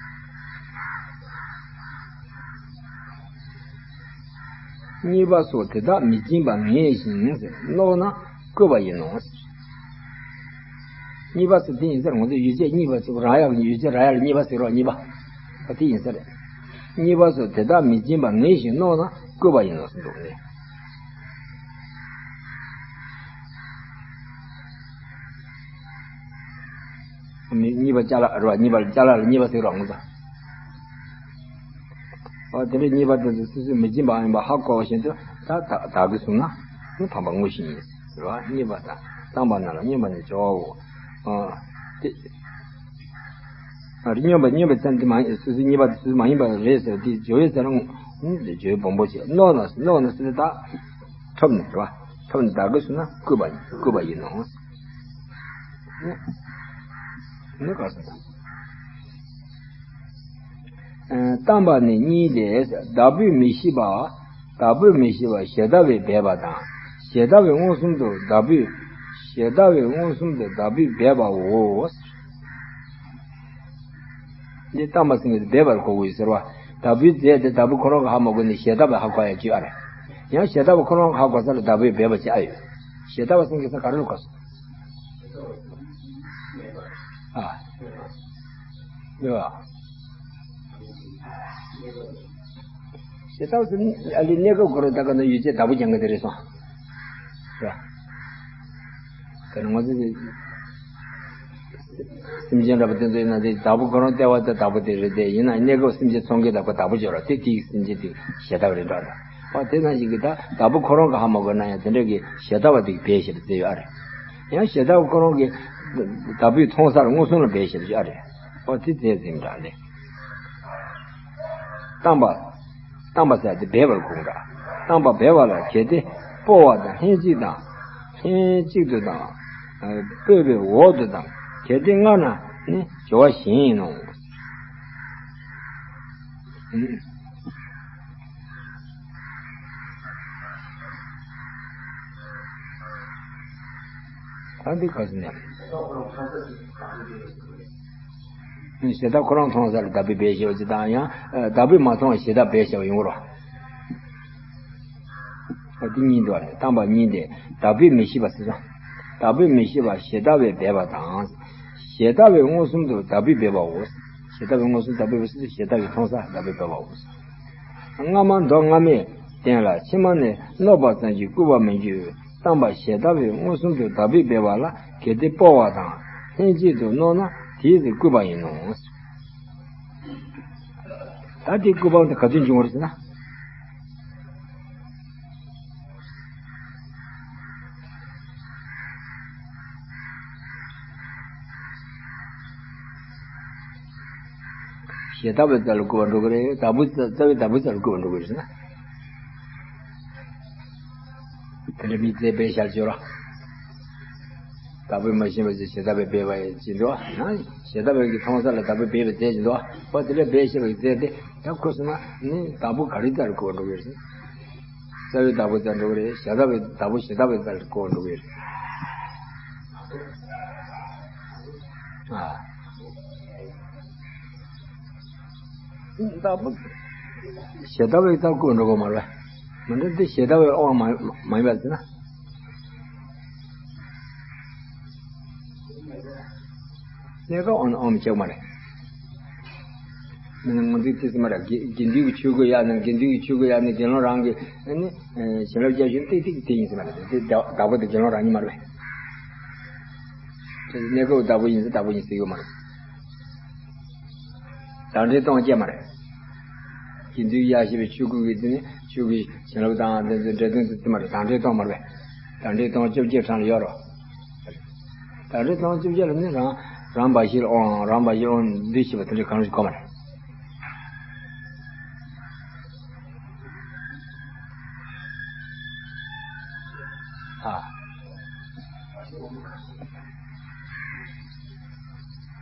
རྙེད་པ་སོགས་དེ་དག་མི་སྦྱིན་པ་ངེས་ཤིང་ཟེར་མནོ་ན་བཀོད་པ་ཡིན་ནོ། རྙེད་པ་སོགས་དེ་ཡིན་ཟེར་ངོ་ཚ་ཡོད་བྱད་རྙེད་པ་སོགས་རང་ཡག་ཡོད་བྱད་རང་ཡག་ལ་རྙེད་པ་ཟེར་རོ་རྙེད་པ། ཨ་དེ་ཡིན་ཟེར། རྙེད་པ་སོགས་དེ་དག་མི་སྦྱིན་པ་ངེས་ཤིང་མནོ་ན་བཀོད་པ་ཡིན་ནོ་ཟེར་འདུག་ནས། མི་རྙེད་པ་ཅ་ལག་རེད་བ། རྙེད་པ་ལ་ཅ་ལག་ལ་རྙེད་པ་ཟེར་རོ་ངོ་ཚ། ཨ་དེ་འདྲའི་རྙེད་པ་དེ་ཚོ་སོ་སོས་མི་སྦྱིན་པ་ཡིན་པ་ཧ་གོ་བ་བཞིན་དུ་ད་ད་བདག་གིས་བཟུང་ན་ནི་ཕམ་པ་དངོས་གཞི་ཡིན་ཟེར་བ། རྙེད་པ་དང་བཏང་བ་རྣམས་ལ་བསྙེན་པ་ནི་བྱའོ། ཨ་དེ། ཨ་རྙེད་པ་རྙེད་པའི་མཚན་དེ་མ་ཡིན། སོ་སོའི་རྙེད་པ་དེ་སོ་སོའི་མ་ཡིན་པ་རེད་ཟེར་དེ་བརྗོད་ཡོད་ཟེར་ན་ནི་བརྗོད་སྦོམ་པོ་བྱས་མནོ་ན་མནོ་ན་སོ་སོའི་བདག་ཐོབ་ནས་རེད་བ། ཐོབ་ནས་བདག་གིས་བཟུང་ན་བཀོད་པ་ཡིན། བཀོད་པ་ཡིན་ནོ། ནི་ག་ཟེར་ན། ཨ་བཏང་བ་ནི་གཉིས་ཏེ། བདག་པོས་མི་ཤེས་པ། བདག་པོས་མི་ཤེས་པ་གཞན་དག་པས་འབད་པ་དང་། གཞན་དག་པས་མངོན་སུམ་དུ་བདག་པོས། གཞན་དག་པས་མངོན་སུམ་དུ་བདག་པོས་འབད་པའོ། འདི་བཏང་བ་ཟེར་མཁན་དེ་འབད་པར་གོ་དགོས་ཟེར་བ། བདག་པོའི་རྫས་དེ་བདག་པོ་ཁོ་རང་གིས་ཧ་མ་གོ་ནས་གཞན་དག་པས་ཧ་གོ་ཡ་ཅིག་ཨ་རེད། ཡང་གཞན་དག་པོ་ཁོ་རང་གིས་ཧ་གོ་ས་ལ་བདག་པོས་འབད་པ་ཅིག་ཨ་ཡོད། གཞན་དག་པ་ཟེར་མཁན་ས་ག་རེ་ལ་གོ་སོང་། ཨ། ཡོད་པ། ཞེ་སྡང་ཟེར་ཨ་ལི་གནས་སྐབས་ཁོ་རང་ད་ག་ན་ཡོད་ཅེས་བདག་པོ་རྐྱང་ག་དེ་རེད་སོང་། རེད། ད་ནི་ང་ཚོ་དེ་སེམས་ཅན་འདྲ་པོ་དེ་ཚོ་ཡིན་ན་དེ་བདག་པོ་ཁོ་རང་ལྟེ་བ་དེ་བདག་པོ་དེ་རེད་དེ། ཡིན་ན་གནས་སྐབས་སེམས་ཅན་ཚོང་གི་བདག་པོ་བདག་པོ་སྦྱོར་བ་དེ་དེའི་སེམས་ཅན་དེ་ཞེ་སྡང་རེད་འདྲ་འདྲ། ཨོ་དེ་ནང་བཞིན་གྱི་ད་བདག་པོ་ཁོ་རང་གིས་ཧ་མ་གོ་ན་ཡང་དེ་འདྲ་གི་ཞེ་སྡང་བ་དེ་གིས་འབད་ཞེས་པ་བཙལ་ཡོད་ཨ་རེད། ཡང་ཞེ་སྡང་བ་ཁོ་རང་གིས་བདག་པོས་མཐོང་སར་མངོན་སུམ་ལ་འབད་ཞེས་པ་ཅིག་ཨ་རེད། ཨོ་དེ་བཙལ་ཟིན་འདྲ་ལེ། བཏང་བ། བཏང་བ་ཟེར་དེ་འབད་པར་གོ་འདྲ། བཏང་བ་འབད་པ་ལ་གལ་ཏེ་སྤོ་བ་དང་ལྷན་ཅིག་དང་། ལྷན་ཅིག་ཏུ་དང་། སྤོས་པའི་འོག་ཏུ་དང་། གལ་ཏེ་སྔ་ན་ནི་སྦྱོར་བ་གཞན་ཡིན་ནོ། ད་འདི་ག་ཟེར་ནས། ཞེ་སྡང་ཁོ་རང་མཐོང་ས་ལ་བདག་པོས་འབད་ཞེས་པ་ཅིག་དང་ཡང་བདག་པོས་མ་མཐོང་བ་ཞེ་སྡང་འབད་ཞེས་པ་ཡོང་གི་རེད། འོ་དེ་གཉིས་འདུག་ཨ་ནི་བཏང་བ་གཉིས་ཏེ། བདག་པོས་མི་ཤེས་པ་ཟེར་སོང་། བདག་པོས་མི་ཤེས་པ་ཞེ་སྡང་བས་འབད་པ་དང་། ཞེ་སྡང་བས་མངོན་སུམ་དུ་བདག་པོས་འབད་པའོ། ཞེ་སྡང་བས་མངོན་སུམ་བདག་པོས་འབད་པ་ཟེར་ཞེ་སྡང་གིས་མཐོང་ས་བདག་པོས་འབད་པའོ། སྔ་མ་མདོ་སྔ་མའི་རྟེན་ལ་ཕྱི་མ་ནི་མནོ་བ་ཙམ་གྱིས་བསྐུལ་བ་མི་འགྱུར། བཏང་བ་ཞེ་སྡང་བས་མངོན་སུམ་དུ་བདག་པོས་འབད་པ་ལ་གལ་ཏེ་སྤོ་བ་དང་ལྷན་ཅིག་ཏུ་མནོ་ན་དེའི་ཚེ་བསྐུལ་བ་ཡིན་ནོ། ད་དེའི་བསྐུལ་བ་དེ་ག་དུས་འབྱུང་བ་རེད་ཟེར་ན། ཞེ་སྡང་བའི་རྩ་ལ་བསྐུལ་བ་འགྲོ་གི་རེད། བདག་པོའི་རྩ་རྩ་བའི་བདག་པོའི་རྩ་ལ་བསྐུལ་བ་འགྲོ་གི་རེད་ཟེར་ན། དེ་འདྲ་མི་རྫས་འབད་བཞག་ཅིག་ཡོད་ར། བདག་པོས་མ་ཤེས་པ་ཞིག་ཞེ་སྡང་བས་འབད་པ་ཡིན་ཅིག་འདུག་ཨ། ཞེ་སྡང་བའི་གི་མཐོང་ས་ལ་བདག་པོས་འབད་པའི་རྫས་ཅིག་འདུག་ཨ། ཨོ་དེ་འདྲ་འབད་ཤེས་པའི་རྫས་དེ་ཡང་ཁུར་སོང་ན་ནི་བདག་པོ་ག་རེའི་རྩ་ལ་བསྐུལ་བ་འགྲོ་གི་རེད། རྩ་བའི་བདག་པོའི་རྩ་འགྲོ་གི་རེད། ཞེ་སྡང་བའི་བདག་པོ་ཞེ་སྡང་བའི་རྩ་ལ་བསྐུལ་བ་འགྲོ་གི་རེད། ཨ། བདག་པོ་ཞེ་སྡང་བའི་རྩ་བསྐུལ་བ་འགྲོ་གི་མ་རེད། མི་འདྲ་འདི་ཞེ་ད་བའི་དབང་མ་མ་ཡིན་པ་ཟེར་ན། གནས་སྐབས་དབང་དབང་མི་ཆགས་མ་རེད། ང་ཚོས་དེ་ཟེར་མ་རེད། དགེ་དགེ་འདུན་གྱི་ཆོས་གོས་གཡར་ན། དགེ་འདུན་གྱི་ཆོས་གོས་གཡར་ན་དགེ་སློང་རང་གི་ཨ་ནི་བྱིན་རླབས་རྒྱ་ཤོས་ཏིག་ཏིག་དེ་ཡིན་ཟེར་མ་རེད། དེ་བདག་བདག་པོ་དེ་དགེ་སློང་རང་ཉིད་མ་རེད་པས། གནས་སྐབས་བདག་པོ་ཡིན་ཟེར་བདག་པོ་ཡིན་ཟེར་ཡོད་མ་རེད། བདག་འདྲའི་སྟོང་སྐྱེ་མ་རེད། དགེ་འདུན་གཡར་བཞིན་པའི་ཆོས་གོས་ཀྱི་དེ་ནི་ཆོས་གོས་བྱིན་རླབས་དང་དེ་ཚོའི་འདྲ་དོན་དེ་དེ་མ་རེད། བདག་འདྲའི་སྟོང་མ་རེད་པས། བདག་འདྲའི་སྟོང་བཅོ་བརྒྱད་གྲངས་ལ་ཡོད་རོ། བདག་འདྲའི་སྟོང་བཅོ་བརྒྱད་ལ་ནི་རང་རང་འབའ་ཞིག་ལ་དབང་། རང་འབའ་ཞིག་ལ་དབང་འདུས་བྱས་པ་དེ་འདྲའི་གང་རུང་ཞིག་གོ་མ་རེད། ཨ།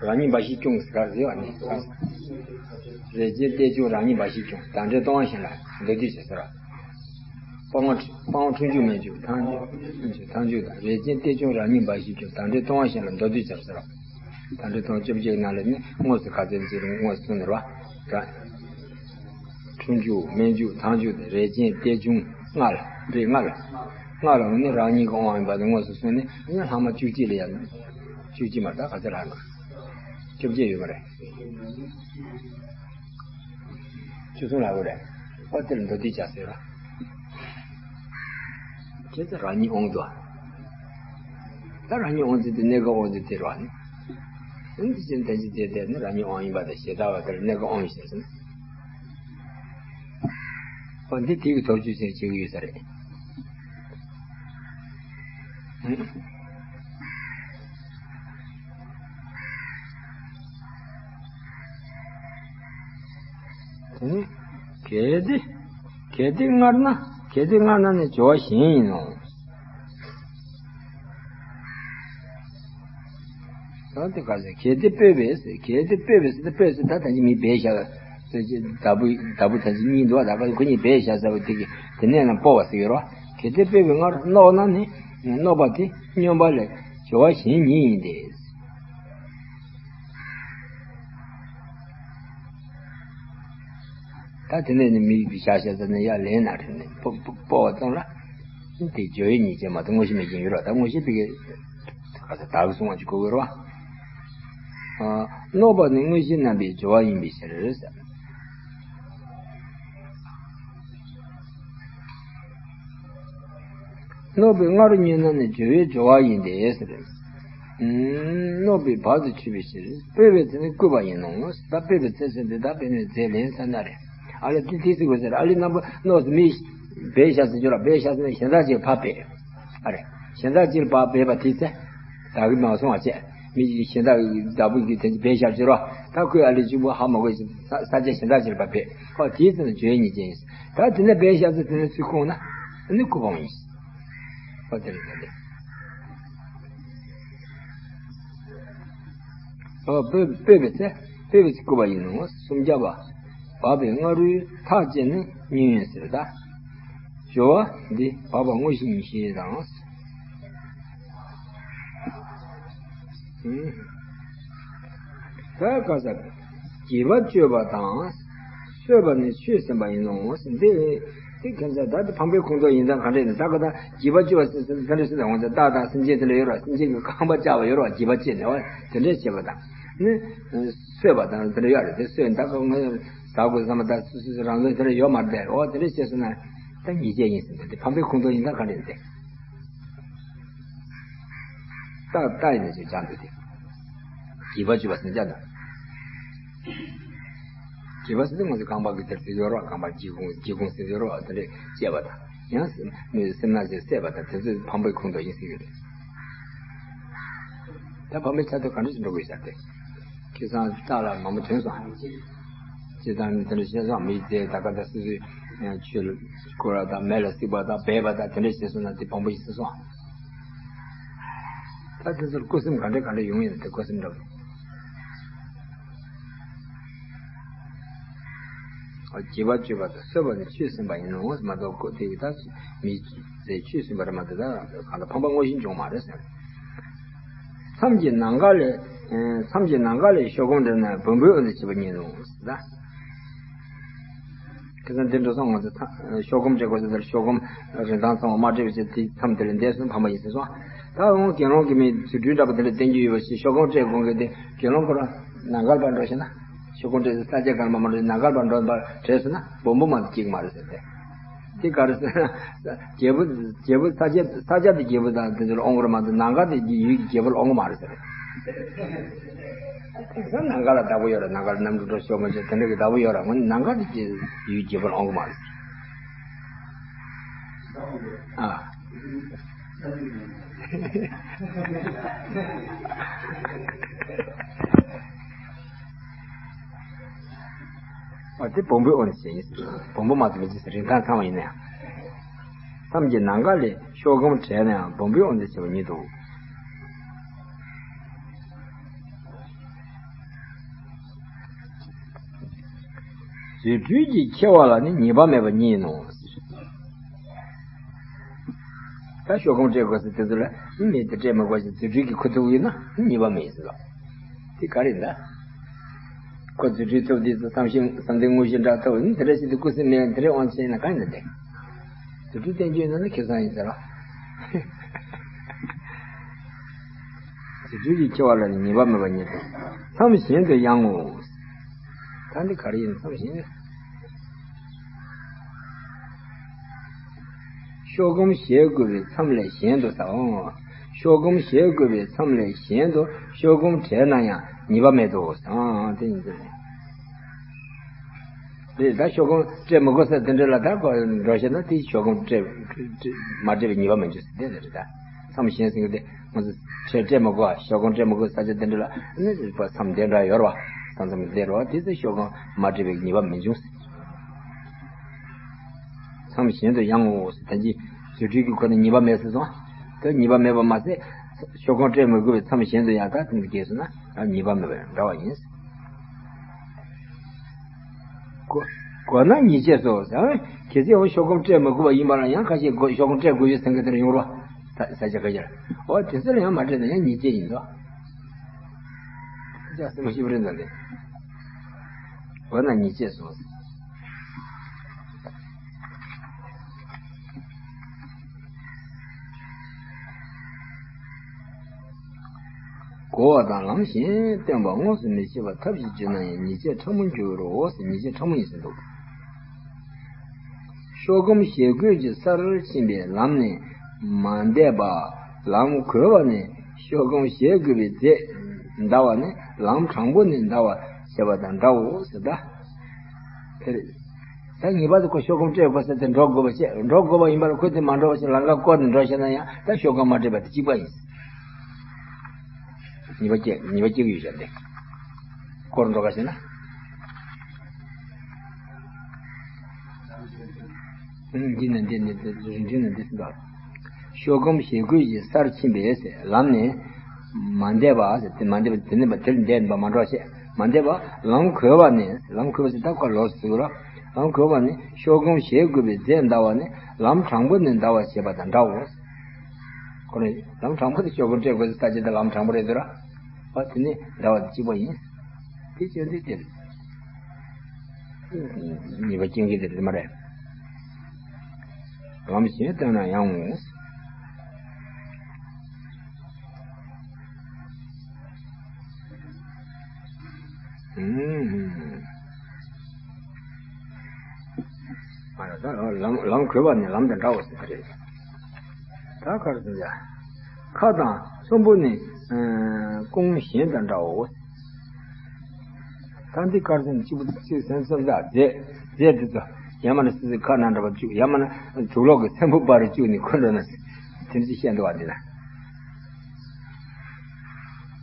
རང་ཉིད་འབའ་ཞིག་སྐྱོང་ཟེར་ག་རེ་ཟེར་བ་ནི། རེག་ཅན་རྟེན་འབྱུང་རང་ཉིད་འབའ་ཞིག་སྐྱོང་། བདག་འདྲའི་སྟོང་བ་གཞན་ལ་མདོར་བསྡུས་བྱ་ཟེར་བ། སྤང་བ་སྤང་བ་འཁྲུལ་འཇུག་མེད་འཇུག་ཐལ་འཇུག་ཐལ་འཇུག་དང་། རེག་ཅན་རྟེན་འབྱུང་རང་ཉིད་འབའ་ཞིག་སྐྱོང་། བདག་འདྲའི་སྟོང་བ་གཞན་ལ་མདོར་བསྡུས་བྱ་ཟེར་བ། བདག་འདྲའི་སྟོང་བཅོ་བརྒྱད་ནང་ལ་ནི་དངོས་སུ་ག་ཚད་ཅིག་རུང་དངོས་སུ་གསུངས་ནས་རེད་པ། འཁྲུལ་འཇུག་མེད་འཇུག་ཐལ་འཇུག་དང་། རེག་ཅན་རྟེན་འབྱུང་ལྔ་ལ། རེ་ལྔ་ལ། ལྔ་ལ་ནི་རང་ཉིད་ཀྱི་དབང་ཡིན་པ་དེ་དངོས་སུ་གསུངས་ནས་ནི་ལྷག་མ་བཅུ་གཅིག་ལ་ཡང་། བཅུ་གཅིག་མ་རེད། ད་ག་ཚོད་ལྷག་ན། བཅོ་བརྒྱད་ཡོད་མ་རེད། བཅུ་གསུམ་ལྷག་གི་རེད། ཨོ་དེ་ལ་མདོར་བསྡུས་བྱ་ཟེར་བ། ཁྱེད་ཚོ་རང་ཉིད་དབང་དུ། ད་རང་ཉིད་དབང་ཚུལ་དེ་གནས་སྐབས་དབང་ཚུལ་དེ་རེད་པ་ནི། འདི་ཕྱིར་དོན་གྱི་དེ་དེ་ནི་རང་ཉིད་དབང་ཡིན་པ་དང་ཞེ་ད་བ་དེར་གནས་སྐབས་དབང་ཡིན་ཟེར་ཟིན། ཨོ་འདི་དེ་གི་ཐོབ་བྱུང་ཟེར་བྱེད་ཀྱི་ཡོད་ས་རེད། དེ་ནི་གལ་ཏེ། གལ་ཏེ་སྔར་ན། གལ་ཏེ་སྔར་ན་ནི་སྦྱོར་བ་གཞན་ཡིན་ནོ། ད་དེ་ག་ཟེར། གལ་ཏེ་སྤོས་པས་ཟེར། གལ་ཏེ་སྤོས་པས་ཟེར་ཏེ་སྤོས་ཟེར་ད་ད་ཅི་མི་སྦས་བཞག་ཟེར་གྱི་བདག་པོ་བདག་པོ་ད་ཅི་གཉིས་འདུག་བ། ད་ག་ཁོ་གཉིས་སྦས་བཞག་ཟེར་བ་དེ་གི་དེ་ནས་ན་སྤོ་བ་ཟེར་གྱི་རོ། གལ་ཏེ་སྤོས་པས་སྔར་བརྣོགས་ན་ནི། བརྣོགས་པ་དེ་སྨྱོན་པ་ལས་སྦྱོར་བ་གཞན་ཉིད་ཡིན་ཏེ། ད་དེ་ནས་ནི་མི་བཞག་བཞག་ཟེར་ནས་ཡར་ལེན་ན་རེད་ནས་སྤོ་སྤོ་སྤོ་བ་ཙམ་ལ། དེ་སྦྱོར་བའི་ཉེས་བྱས་མ་གཏོགས་དངོས་གཞི་མེད་མཁན་ཡོད་རེད་པ། ད་དངོས་གཞི་དེ་ག་ས་བདག་གིས་གསུང་བ་ཅིག་གོ་དགོས་རེད་པ། ཨ། བརྣོགས་པ་ནི་དངོས་གཞི་རྣམ་པའི་སྦྱོར་བ་ཡིན་པའི་ཕྱིར་ཟེར། བརྣོགས་པས་སྔར་བརྣོགས་ན་ནི་སྦྱོར་བའི་སྦྱོར་བ་ཡིན་ཏེ་ཟེར། ཨུམ། བརྣོགས་པས་བར་དུ་ཆོད་པའི་ཕྱིར། སྤོས་པའི་ཚེ་ནི་བསྐུས་པ་ཡིན་ནོ། ད་སྤོས་པའི་ཚེ་ཟེར་དུས་ད་སྤོས་ནས་རྫས་ལེན་ས་ན་རེད། ཨ་ལས་དེ་དེ་ཟེར་དགོས་ཟེར། ཨ་ལས་རྣམ་པ་བརྣོགས་སུ་མི་སྦས་བཞག་ཟེར་རྒྱུ་ར། སྦས་བཞག་ཟེར་ནས་གཞན་དག་ཅིག་ཕར་སྦས། ཨ་རེ། གཞན་དག་ཅིག་ཕར་སྦས་པ་དེ་ཚེ། བདག་གིས་མ་གསུང་བ་བྱས། མི་གཞན་དག་བདག་པོ་གིས་དེ་ཚེ་སྦས་བཞག་ཟེར་རོ། ད་ཁོས་ཨ་ལས་གཅིག་པུ་ཧ་མ་གོ་ཞིག་ས་ས་ཆ་གཞན་དག་ཅིག་ཕར་སྦས། ཨོ་དེའི་ཚེ་ན་སྦྱོར་བའི་ཉེས་བྱས་ཡིན། ད་དེ་ནས་སྦས་བཞག་ཚེ་དེ་ནས་ཚུར་ཁུག་ན། ཨ་ནི་བསྐུས་པ་ཡིན། ཨོ་དེ་རེད་ད་དེ། ཨོ་སྤོས་སྤོས་པའི་ཚེ། སྤོས་པའི་ཚེ་བསྐུས་པ་ཡིན་ནོ། སུམ་བརྒྱ་པ། བར་པའི་སྔ་རོལ་ཐག་བཅད་ནས་ཉོན་ཟེར་ད། སྦྱོར་བ་འདི་བར་པ་དངོས་གཞི་ཉིད་ཞེས་དང་། ཨུམ། ད་ག་ས། བགྱིས་པ་སྤྱོད་པ་དང་། གསོད་པ་ནི་ཆོས་ཟིན་པ་ཡིན་ནོ། འདི་འདི་ཁྱེད་ཚོ་ད་འདི་ཕམ་པའི་ཁོངས་གཏོགས་ཡིན་ཙང་ག་འདྲས་ནི་ད་ག་ད་བགྱིས་པ་སྤྱོད་པ་ཟེར་ཟེར་དེ་འདྲས་ཟེར་ད་འོང་ཙང་སྟག་དང་སེམས་ཅན་དེ་འདྲ་ཡོད་ར། སེམས་ཅན་གྱི་རྐང་པ་བཅག་པ་ཡོད་ར། བགྱིས་པ་སྤྱད་ནས་འོ་དེ་འདྲས་བྱེད་པ་དང་ནི། གསོད་པ་དང་དེ་འདྲ་ཡོད་རེད། དེ་གསོད་ད་ག་ང་ཟ་དགོས་བསམ་པ་ད་སུ་སུ་སུ་རང་བཙན་དེ་འདྲ་ཡོད་མ་རེད། འོ་དེ་འདྲ་བྱས་སོང་ན་ད་ཉེས་བྱས་ཡིན་ཟེར་འདུག་དེ་ཕམ་པའི་ཁོངས་གཏོགས་ཡིན་ཙང་ག་འདྲས་ནི་དེ། རྟགས་རྟགས་ཡིན་ནས་ཅིག་སྦྱར་འདུག་སྟེ། བགྱིས་པ་སྤྱོད་པ་ཟེར་སྦྱར་འདུག་བགྱིས་པ་ཟེར་དུས་ང་ཚོས་རྐང་པ་གི་དེར་ཟེར་ཡོད་རོགས། རྐང་པ་བགྱི་གུང་བགྱི་གུང་ཟེར་ཡོད་རོགས། དེ་འདྲས་བཅད་པ་དང་ཡང་མོས་སེར་སྣ་ཟེར་བསད་པ་དང་དེ་ཚོས་ཕམ་པའི་ཁོངས་གཏོགས་ཡིན་ཟེར་གྱི་རེད། ད་ཕམ་པའི་ཆ་དེ་ག་འདྲ་ཞིག་འགྲོ་དགོས་ཤག་སྟེ། ཁྱེད་ཚང་རྟགས་ལ་མང་པོ་ཐོན་སོང་། སྤྱིར་བཏང་ནི་དེ་འདྲ་བཤད་སོང་། མི་ཚེ་ད་ག་ད་སོ་སོའི་ཆོས་ལ་སྐོར་བ་དང་མེ་ལ་བསྲེགས་པ་དང་སྦས་པ་དང་དེ་འདྲ་བྱས་སོང་ན་དེ་ཕངས་པོ་ཞིག་སོང་། ད་དེ་ཚོར་སྐུ་སེམས་ག་འདྲ་ག་འདྲ་ཡོང་ཡིན་དེ་སྐུ་སེམས་འདྲ་པོ། བགྱིས་པ་སྤྱོད་པ་དང་གསོད་པ་ནི་ཆོས་ཟིན་པ་ཡིན་ནོ་མ་གཏོགས་ཁོ་དེ་གི་ད་མི་ཚེ་ཆོས་ཟིན་པ་རེད་མ་གཏོགས་ད་གང་ལ་ཕངས་པ་དངོས་གཞི་འབྱུང་མ་རེད་ཟེར། མཚམས་ཀྱི་ནམ་མཁའ་ལས། མཚམས་ཀྱི་ནམ་མཁའ་ལས་ཤོག་གུ་འདྲེན་ན་བོན་པོའི་དབུ་མཛད་བྱེད་པ་ཉིད་དུ་འོང་ཟེར་ད། ཁ་སང་འདི་འགྲོ་སོང་། ང་ཚོ་ཐ་ཤོག་སྒམ་སྤྲད་དགོས་ཟེར་དེར་ཤོག་སྒམ་རིན་ཐང་ཚང་བ་མ་སྤྲད་པ་བྱས་དེ་མཚམས་དེ་ལ་འདས་སོང་། ཕ་མ་ཡིན་ཟེར་སོང་། ད་འོང་དགེ་སློང་གིས་མི་རྫུ་འཕྲུལ་འདྲ་པོ་དེ་འདྲ་བསྟན་རྒྱུ་ཡོད་པ་ཞིག་ཤོག་སྒམ་སྤྲད་དགོས་མཁན་དེ་དགེ་སློང་ཁོ་རང་ནམ་མཁའ་ལ་ཕར་འགྲོ་ཤེ་ན། ཤོག་སྒམ་སྤྲད་ས་ཆ་གང་མ་མ་འགྲོ་ནམ་མཁའ་ལ་ཕར་འགྲོ་བར་བྲེལ་སོང་ན་སྦོམ་པོ་མ་གཏོགས་སྐྱེ་གི་མ་རེད་ཟེར་ཏེ། དེ་ག་རེ་ཟེར་ན། རྒྱལ་པོ་རྒྱལ་པོ་ས་ཆ་ས་ཆ་དེ་རྒྱལ་པོ་དང་དེ་ཚོར་དབང་གི་རེད་མ་གཏོགས་ནམ་མཁའ་དེ་ཡུལ་གྱི་རྒྱལ་པོ་ལ་དབང་གི་མ་རེད་ཟེར། དེང་སང་ནམ་མཁའ་ལ་བདག་པོ་ཡོད་རེད། ནམ་མཁའ་ལ་གནམ་གྲུ་འགྲོ་ཤོག་མ་བྱེད་དེ་འདྲ་གི་བདག་པོ་ཡོད་རེད། འོན་ནམ་མཁའ་དེ་ཡུལ་གྱི་རྒྱལ་པོ་ལ་དབང་གི་མ་རེད་ཟེར། ཨ། ཨ་དེ་སྦོམ་པོའི་དབང་ཟེར་ཡིན། སྦོམ་པོ་མ་གཏོགས་མི་བྱེད་ཟེར། རིན་ཐང་ཚང་བ་ཡིན་ན་ཡང་། མཚམས་ཀྱི་ནམ་མཁའ་ལས་ཤོག་སྒམ་བྲལ་ན་ཡང་སྦོམ་པོའི་དབང་དུ་བྱས་པ་ཉིད་དོ། རྫུ་འཕྲུལ་གྱིས་ཁྱེར་བ་ལ་ནི་ཉེས་པ་མེད་པ་ཉིད་ཡིན་ནོ། ད་ཤོག་སྒམ་སྤྲད་དགོས་ཟེར་དེ་ཚོ་ལ་མི་དེ་སྤྲད་མི་དགོས་ཟེར་རྫུ་འཕྲུལ་གྱིས་ཁུར་ཐུབ་ཡིན་ན་ཉེས་པ་མེད་ཟེར་ལ། དེ་ག་རེད་ད། ཁོ་རྫུ་འཕྲུལ་ཐོབ་དུས་སུ་བསམ་ཤེས་བསམ་གཏན་དངོས་གཞི་འདྲ་ཐོབ་ཡིན། དེ་འདྲ་ཞིག་ཏུ་སྐུ་སྲིད་མེད་དེ་འདྲའི་དབང་ཆེན་ན་གང་ཡིན་ན་བསྟན། རྫུ་འཕྲུལ་བསྟན་རྒྱུ་ཡིན་ན་ནི་ཁེ་བཟང་ཡིན་ཟེར་ལ། རྫུ་འཕྲུལ་གྱིས་ཁྱེར་བ་ལ་ནི་ཉེས་པ་མེད་པ་ཉིད་དོ། མཚམས་གཞན་དུ་ཡང་ངོ་། ད་འདི་ག་རེ་ཡིན། མཚམས་གཞན་དུ། ཤོག་སྒམ་བཞེས་དགོས་པའི་མཚམས་ལས་གཞན་དུ་ཟེར། ཨོ། ཤོག་སྒམ་བཞེས་དགོས་པའི་མཚམས་ལས་གཞན་དུ་ཤོག་སྒམ་བྲལ་ན་ཡང་ཉེས་པ་མེད་དོ་ཟེར། ཨ་དེ་ཡིན་ཟེར། རེད། ད་ཤོག་སྒམ་སྤྲད་མི་དགོས་ཟེར་དེ་འདྲ་ལ་ད་གོ་འགྲོ་ཤེ་ན་དེ་ཤོག་སྒམ་སྤྲད་མ་སྤྲད་པའི་ཉེས་པ་མི་འཇུག་ཟེར་དེ་ལ་རེད་ད། མཚམས་གཞན་ཟེར་གི་དེ་ང་ཚོ་ཁྲལ་སྤྲད་མི་དགོས། ཤོག་སྒམ་སྤྲད་མི་དགོས་ས་ཆ་དེ་འདྲ་ལ་ནི་མཚམས་དེ་འདྲ་ཡོད་རེད་བ། མཚམས་མཚམས་དེ་རེད་བ། དེ་ཚོ་ཤོག་སྒམ་མ་སྤྲད་པའི་ཉེས་པ་མི་འཇུག་ཟེར། མཚམས་གཞན་དུ་ཡང་ངོ་། ད་ཅི་རྫུ་འཕྲུལ་གྱི་སྒོ་ནས་ཉེས་པ་མེད་ཟེར་སོང་། དེ་ཉེས་པ་མེད་པ་མ་ཟད། ཤོག་སྒམ་སྤྲད་མི་དགོས་པའི་མཚམས་གཞན་དུ་ཡང་ད་དེ་འདྲ་སྐྱེས་སོང་ན་ཡང་ཉེས་པ་མེད་པ་འདྲ་བ་ཡིན། དགོས་དགོས་ན་ཉེས་བྱས་སོ་ཟེར། གལ་སྲིད་འོ་ཤོག་སྒམ་སྤྲད་མི་དགོས་པ་ཡིན་པ་ལ་ཡང་ཁ་ཤས་དགོས་ཤོག་སྒམ་སྤྲད་དགོས་ཡོད་ཟེར་མཁན་དེ་འདྲ་ཡོང་རོགས། ད་ས་ཆ་ཁ་ཤས་ལ། འོ་དེ་ཚོ་ལ་ཡང་མ་སྤྲད་ན་ཡང་ཉེས་བྱས་ཡིན་དོ། ཅག་སེམས་ཤིབ་རེ་འདུག་ལེ། འོ་ན་ཉེས་བྱས་སོང་། གོ་བ་དང་ལམ་གཞན་བསྟན་པ་དངོས་སུ་མི་བྱེད་པར་ཐབས་ཤིག་བྱུང་ན་ཡང་ཉེས་བྱས་ཕྲ་མོ་འགྱུར་རོ་ཟེར། ཉེས་བྱས་ཕྲ་མོ་ཡིན་ཟེར་འདུག་ཤོག་སྒམ་བཞེས་དགོས་ཀྱི་སར་ཕྱིན་པའི་ལམ་ནས་མ་འདས་པ། ལམ་གོལ་བ་ནས་ཤོག་སྒམ་བཞེས་དགོས་པའི་རྫས་འདའ་བ་ནི་ལམ་དྲང་པོ་ནས་འདའ་བ་བྱས་པ་དང་འདྲའོ་ཟེར་ད། དེར། ད་ངེས་པར་དུ་ཁོ་ཤོག་སྒམ་སྤྲད་དགོས་ཟེར་ཏེ་འགྲོ་དགོས་པ་བྱས། འགྲོ་དགོས་པ་ཡིན་པ་ལ་ཁོས་དེ་མ་འགྲོ་བ་ཞིག་ལམ་ཁ་བསྐོར་ནས་འགྲོ་ཤེ་ན་ཡང་ད་ཤོག་སྒམ་མ་སྤྲད་པ་དེ་གཅིག་པ་ཡིན། ཉེས་པ་སྐྱེ་ཉེས་པ་སྐྱེ་གི་ཡོད་ཤག་འདི། སྐོར་འགྲོ་ག་ཤེ་ན། འདི་ནི་འདི་ནི་འདི་རིན་ཆེན་ནི་འདི་ཟིན་པ། ཤོག་སྒམ་བཞེས་དགོས་ཀྱི་སར་ཕྱིན་པས་ཟེར། ལམ་ནས་མ་འདས་པ་ཟེར་དེ་མ་འདས་པ་དེ་ནི་པ་དེར་འདས་པ་མ་འགྲོ་བྱས། མ་འདས་པ་ལམ་གོལ་བ་ནས། ལམ་གོལ་བ་ཟེར་ད་ཁོ་ལོགས་སུ་ཚུགས་རོགས། ལམ་གོལ་བ་ནས་ཤོག་སྒམ་བཞེས་དགོས་པའི་རྫས་འདའ་བ་ནི་ལམ་དྲང་པོ་ནས་འདའ་བ་བྱས་པ་དང་འདྲའོ། ཁོ་ནི་ལམ་དྲང་པོ་དེ་ཤོག་སྒམ་སྤྲད་དགོས་ས་ཆ་དེ་ལམ་དྲང་པོ་རེད་འདུག་ར། ཨ་དེ་ནི་འདའ་བ་དེ་གཅིག་པ་ཡིན། དེ་བྱས་ཏེ་དེ་ཉེས་པ་སྐྱེ་མཁན་དེ་རེད་མ་རེད། ལམ་གཞན་བསྟན་ན་ཡང་ངོ་། ལམ་ལམ་གོལ་བ་ནི་ལམ་དང་འདྲའོ་ཟེར་ག་རེད། ད་ག་རེ་ཟེར་ཡ། ཁ་དང་ཚོམ་བུ་ནི་ཨ་སྐུང་གཞན་དང་འདྲའོ། ད་འདི་ག་རེ་ཟེར་ན་གཅིག་པུ་གཅིག་སེམས་སེམས་ད་རྫས་རྫས་དེ་ཚོ་ཡང་མིན་ན་སི་སི་ཁ་ནང་འདྲ་པོ་བཅུག་ཡང་མིན་ན་དུག་ལོག་གི་ཚེམ་བུ་པར་བཅུག་ནས་འཁོར་འགྲོ་ན་དེ་ཚོ་བཤད་འདུག་བ་འདི་ན།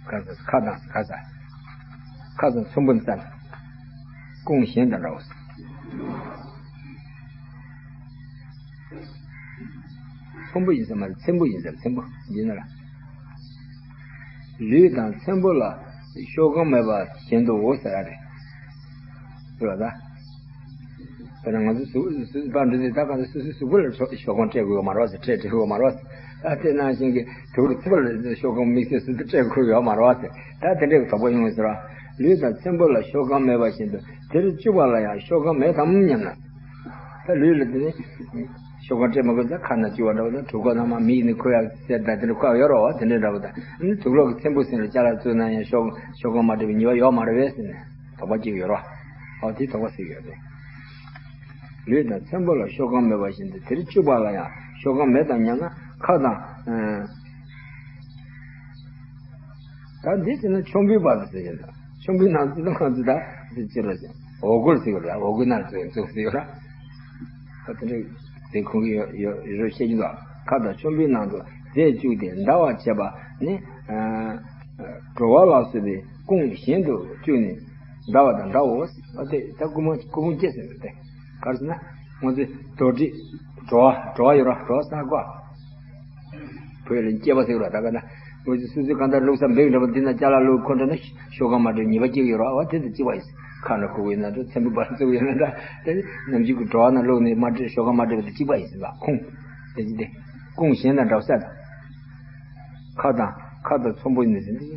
ཁ་ས་ཁ་དང་ཁ་ས། ཁ་ས་ཚོམ་བུ་ནི་ས། སྐུང་གཞན་དང་འདྲའོ། ཚོམ་བུ་ཡིན་ས་མ་རེད། ཚེམ་བུ་ཡིན་ས་རེད། ཚེམ་བུ་ཡིན་ན་ལ། ལུས་དང་ཚེམ་བུ་ལ་ཤོག་སྒམ་མེད་པ་བཞིན་དུའོ་ཟེར་ཡ་རེད། རེད་བ་ད། དཔེར་ན་ང་ཚོ་གཟུགས་གཟུགས་པར་འདྲི་ཚེ་ད་གང་ཚོ་སོ་སོའི་གཟུགས་པོ་ལ་ཤོག་ཤོག་སྒམ་སྤྲད་དགོས་ཡོད་མ་རེད་བ་ཟེར། སྤྲད་སྤྲད་དགོས་ཡོད་མ་རེད་བ་ཟེར། ད་དེ་ནང་བཞིན་གྱི་དུག་ལ་ཚེམ་བུ་ལ་ཤོག་སྒམ་དམིགས་བསལ་སུ་དུ་སྤྲད་དགོས་ཡོད་མ་རེད་བ་ཟེར། ད་དེ་འདྲའི་དོགས་པ་ཡོང་ངེས་ཟེར་བ། ལུས་དང་ཚེམ་བུ་ལ་ཤོག་སྒམ་མེད་པ་བཞིན་དུ་དེར་བཅུག་པ་ལ་ཡང་ཤོག་སྒམ་མེད་དམ་སྙམ་ན། ལུས་ལ་དེ་ནི་ཤོག་གུ་སྤྲད་མ་དགོས་ཙང་ཁ་ན་སྐྱུར་བ་འདྲ་བོ་དང་གྲོད་ཁོག་ནང་མ་མིག་ནི་ཁོ་ཡག་གསལ་དང་དེ་འདྲ་ཁོ་ཡག་ཡོད་རེད་བ། དེ་འདྲ་འདྲ་བོ་དང་ནི་དུག་ལོག་གི་ཚེམ་བུ་ཟིན་ལ་ཅ་ལག་བཙུགས་ན་ཡང་ཤོག་ཤོག་གུ་མ་སྤྲད་པའི་ཉེས་པ་ཡོད་མ་རེད་བས་ཟེར་ནས་དོགས་པ་སྐྱེ་གི་ཡོད་རེད་བ། ཨོ་དེ་དོགས་པ་སེལ་གི་ཡོད་རེད། ལུས་དང་ཚེམ་བུ་ལ་ཤོག་གུ་མེད་པ་བཞིན་དུ་དེར་བཅུག་པ་ལ་ཡང་ཤོག་གུ་མེད་དམ་སྙམ་ན་ཁ་དང་། ད་འདི་བྱས་ན་ཆོམ་པོའི་བར་དུ་ཟེར་གྱི་འདུག་ཆོམ་པོའི་ནང་ཚུད་དང་ང་ཚོ་ད་འདི་ཅི་རེད་ཟེར། འོ་སྐོལ་ཟེར་གྱི་རེད། འོ་སྐོལ་ནང་ཚུད་འཛུགས་ཟེར་གྱི་རེད། ད་དེ་འདྲ་དེ་ཁོང་གི་ཡོ་ཡོ་རོ་བཤད་ཀྱི་འདུག་ཁ་དང་ཆོམ་པོའི་ནང་དུ་རྫས་བཅུག་སྟེ་འདར་བར་བྱེད་པ་ནི། ཨ་བྲོ་བ་ལ་སོགས་པའི་ཀུན་གཞན་དུ་བཅུག་ནས་འདར་བ་དང་འདྲའོ། ཨ་དེ་ད་ཀུན་སློང་ཀུན་སློང་སྐྱེ་ཟེར་འདུག་དེ་ག་རེ་ཟེར་ན་ང་ཚོའི་དོགས་འདྲི་བྲོ་བ་བྲོ་བ་ཡོད་ར་བྲོ་བ་ཟ་དགོས། བོད་ལ་སྐྱེས་པ་ཟེར་བ་ད་ག་ན། འོ་ཙི་སོ་སོའི་གང་ལྟར་བླུགས་ས་འབེག་འདྲ་པོ་འདི་ན་ཅ་ལག་བླུགས་ཁོ་འདྲ་ན་ཤོག་གུ་མ་སྤྲད་ཉེས་པ་སྐྱེ་གི་ཡོད་རེད། འོ་དེ་ཚོ་གཅིག་པ་ཡིན། ཁ་ན་ཁུག་ཡོད་ན་འདྲ་ཚེམ་བུ་བར་བཙུགས་ཡོད་ན་འདྲ་དེ་ནམ་རྒྱུན་གྱི་བྲོ་བ་ན་བླུགས་ནས་མ་སྤྲད་ཤོག་གུ་མ་སྤྲད་པ་དེ་གཅིག་པ་ཡིན་ཟེར་བ་ཁུངས་དེ་ཅི་སྟེ། ཀུན་གཞན་དང་འདྲ་བ་ས་དང་། ཁ་དང་ཁ་དང་ཚོམ་བུ་ཡིན་ཟེར་འདི་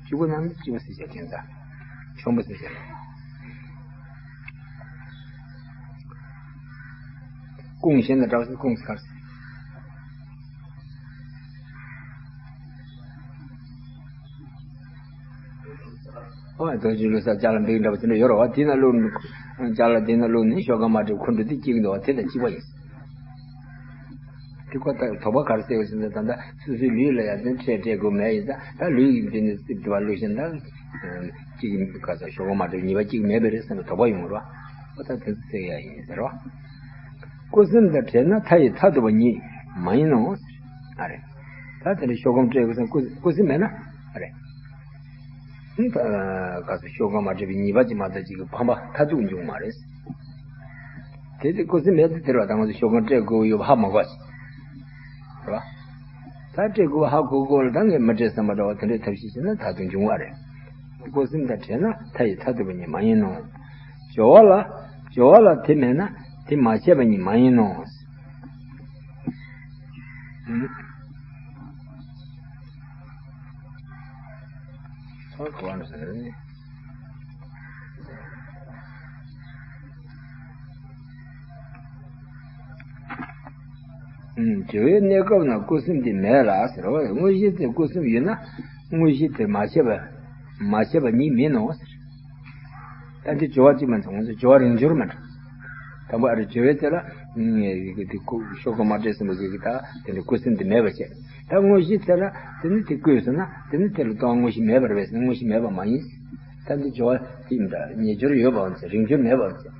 གཅིག་པ་ན་གཅིག་པ་ཟེར་བྱ་དེ་འདྲ། ཆོམ་པོ་ཟེར་བྱ། ཀུན་གཞན་དང་འདྲ་བ་ས་ཀུན་ཟེར་ག་རེ་ཟེར། ཨོ་རྡོ་རྗེ་བླུགས་ས་ཅ་ལག་འདི་འདྲ་པོ་དེ་འདྲ་ཡོད་རེད་བ། དེ་ན་བླུགས་ནས་ཅ་ལག་དེ་ན་བླུགས་ནས་ཤོག་གུ་མ་སྤྲད་ཁོ་འདྲ་དེ་སྐྱེ་གི་འདུག་བ། དེ་དང་གཅིག་པ་ཡིན། དེ་ཁོ་ད་དོགས་པ་ག་རེ་སེལ་བ་ཟེར་ན་ད་ལྟ་སོ་སོའི་ལུས་ལ་ཡ་དེ་འཕྲལ་སྤྲད་དགོས་མེད་ཡིན་ཙང་ད་ལུས་ཀྱི་འདི་ནས་རྩིབ་དེ་བ་བླུགས་ཤིང་ད་གཅིག་གི་ག་ས་ཤོག་གུ་མ་སྤྲད་ཉེས་པ་གཅིག་མེད་པ་རེད་བསམ་པའི་དོགས་པ་ཡོང་གི་རེད་བ། ཨོ་ད་དེ་ཚོ་སེལ་ཡ་ཡིན་ཟེར་བ། བཀོད་སེམས་དང་བྲལ་ན་མཐའ་ཡི་མཐར་ཐུག་པ་ཉིད་མ་ཡིན་ནོ། ཨ་རེ། ད་དེ་འདྲ་ཤོག་གུ་སྤྲད་དགོས་བསམ་བཀོད་བཀོད་སེམས་མེད་ན། ཨ་རེ། ཨ་ག་ཚོད་ཤོག་གུ་མ་སྤྲད་པའི་ཉེས་པ་ཅིག་མ་གཏོགས་ཅིག་གི་ཕན་པ་མཐར་ཐུག་འབྱུང་མ་རེད། དེ་དེ་བཀོད་སེམས་མེད་དུ་དེར་བ་དང་ང་ཚོ་ཤོག་གུ་སྤྲད་དགོས་ཡོད་པ་ཧ་མ་གོ་ཅིག་རེད་བ། ད་སྤྲད་དགོས་པ་ཧ་གོ་གོ་ལ་ད་ངས་མི་སྤྲད་བསམ་པ་འདྲ་བ་དེ་འདྲའི་ཐབས་ཤེས་བྱས་ན་མཐར་ཐུག་འབྱུང་བ་རེད། བཀོད་སེམས་དང་བྲལ་ན་མཐའ་ཡི་མཐར་ཐུག་པ་ཉིད་མ་ཡིན་ནོ། སྦྱོར་བ་ལ་སྦྱོར་བ་ལ་དེ་མེད་ན་དེ་མ་བྱས་པ་ཉིད་མ་ཡིན་ནོ། ཚོར་གོ་བ་འདྲ་ཟེར། སྦྱོར་བའི་གནས་སྐབས་ན་བཀོད་སེམས་དེ་མེད་ལ་ཟེར་བ། དངོས་གཞི་དེ་བཀོད་སེམས་ཡོད་ན་དངོས་གཞི་དེ་མ་བྱས་པ་མ་བྱས་པ་ཉིད་མིན་ནོ་ཟེར། ད་འདི་སྦྱོར་བ་གཅིག་མ་ཚང་ང་ཚོ་སྦྱོར་བ་རིམ་སྦྱོར་མ་འདྲ། དང་པོ་ཨ་རེ་སྦྱོར་བའི་ཚེ་ལ་ངས་ཀྱི་དེ་ཁུ་ཤོག་གུ་མ་སྤྲད་ཟིན་པ་གི་ད་དེ་འདྲ་བཀོད་སེམས་དེ་མེད་པ་བྱས། ད་དངོས་གཞིའི་ཚེ་ལ་དེ་ནི་དེ་བཀོད་སོང་ན་དེ་ནི་དེ་ལ་ལྟོས་དངོས་གཞི་མེད་པར་བས་ཟེར་ན་དངོས་གཞི་མེད་པ་མ་ཡིན། ད་འདི་སྦྱོར་བ་དེ་ཡིན་ད་ཉེ་སྦྱོར་ཡོད་པའམ་ཚེ་རིམ་སྦྱོར་མེད་པའམ་ཚེ།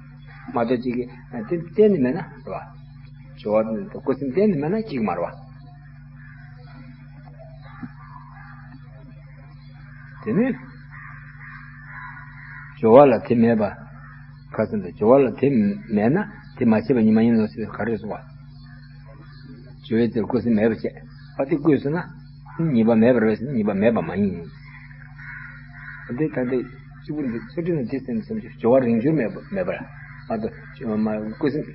མ་གཏོགས་གཅིག་གིས་དེ་གཏན་ནས་མེད་ན་རེད་བ། སྦྱོར་བ་བཀོད་སེམས་གཏན་ནས་མེད་ན་གཅིག་མ་རེད་བ། དེ་ནི། སྦྱོར་བ་ལ་དེ་མེད་པ། ཁ་སང་དུ་སྦྱོར་བ་ལ་དེ་མེད་ན་དེ་མ་བྱས་པ་ཉིད་མ་ཡིན་ནོ་ཟེར་ག་རེ་གསུངས་པ། སྦྱོར་བའི་ཚེ་བཀོད་སེམས་མེད་པ་བྱས། ཨ་དེ་བཀོད་སོང་ན། ཉེས་པ་མེད་པར་བས་ཟེར་ན་ཉེས་པ་མེད་པ་མ་ཡིན། ཨ་དེ་ད་ལྟ་གཅིག་པུ་འདི་ཚུལ་ཁྲིམས་ནི་དེ་སེམས་སེམས་ཀྱི་སྦྱོར་བ་རིམ་སྦྱོར་མེད་པ་མེད་པར། ཨ་དེ་མ་བཀོད་སེམས།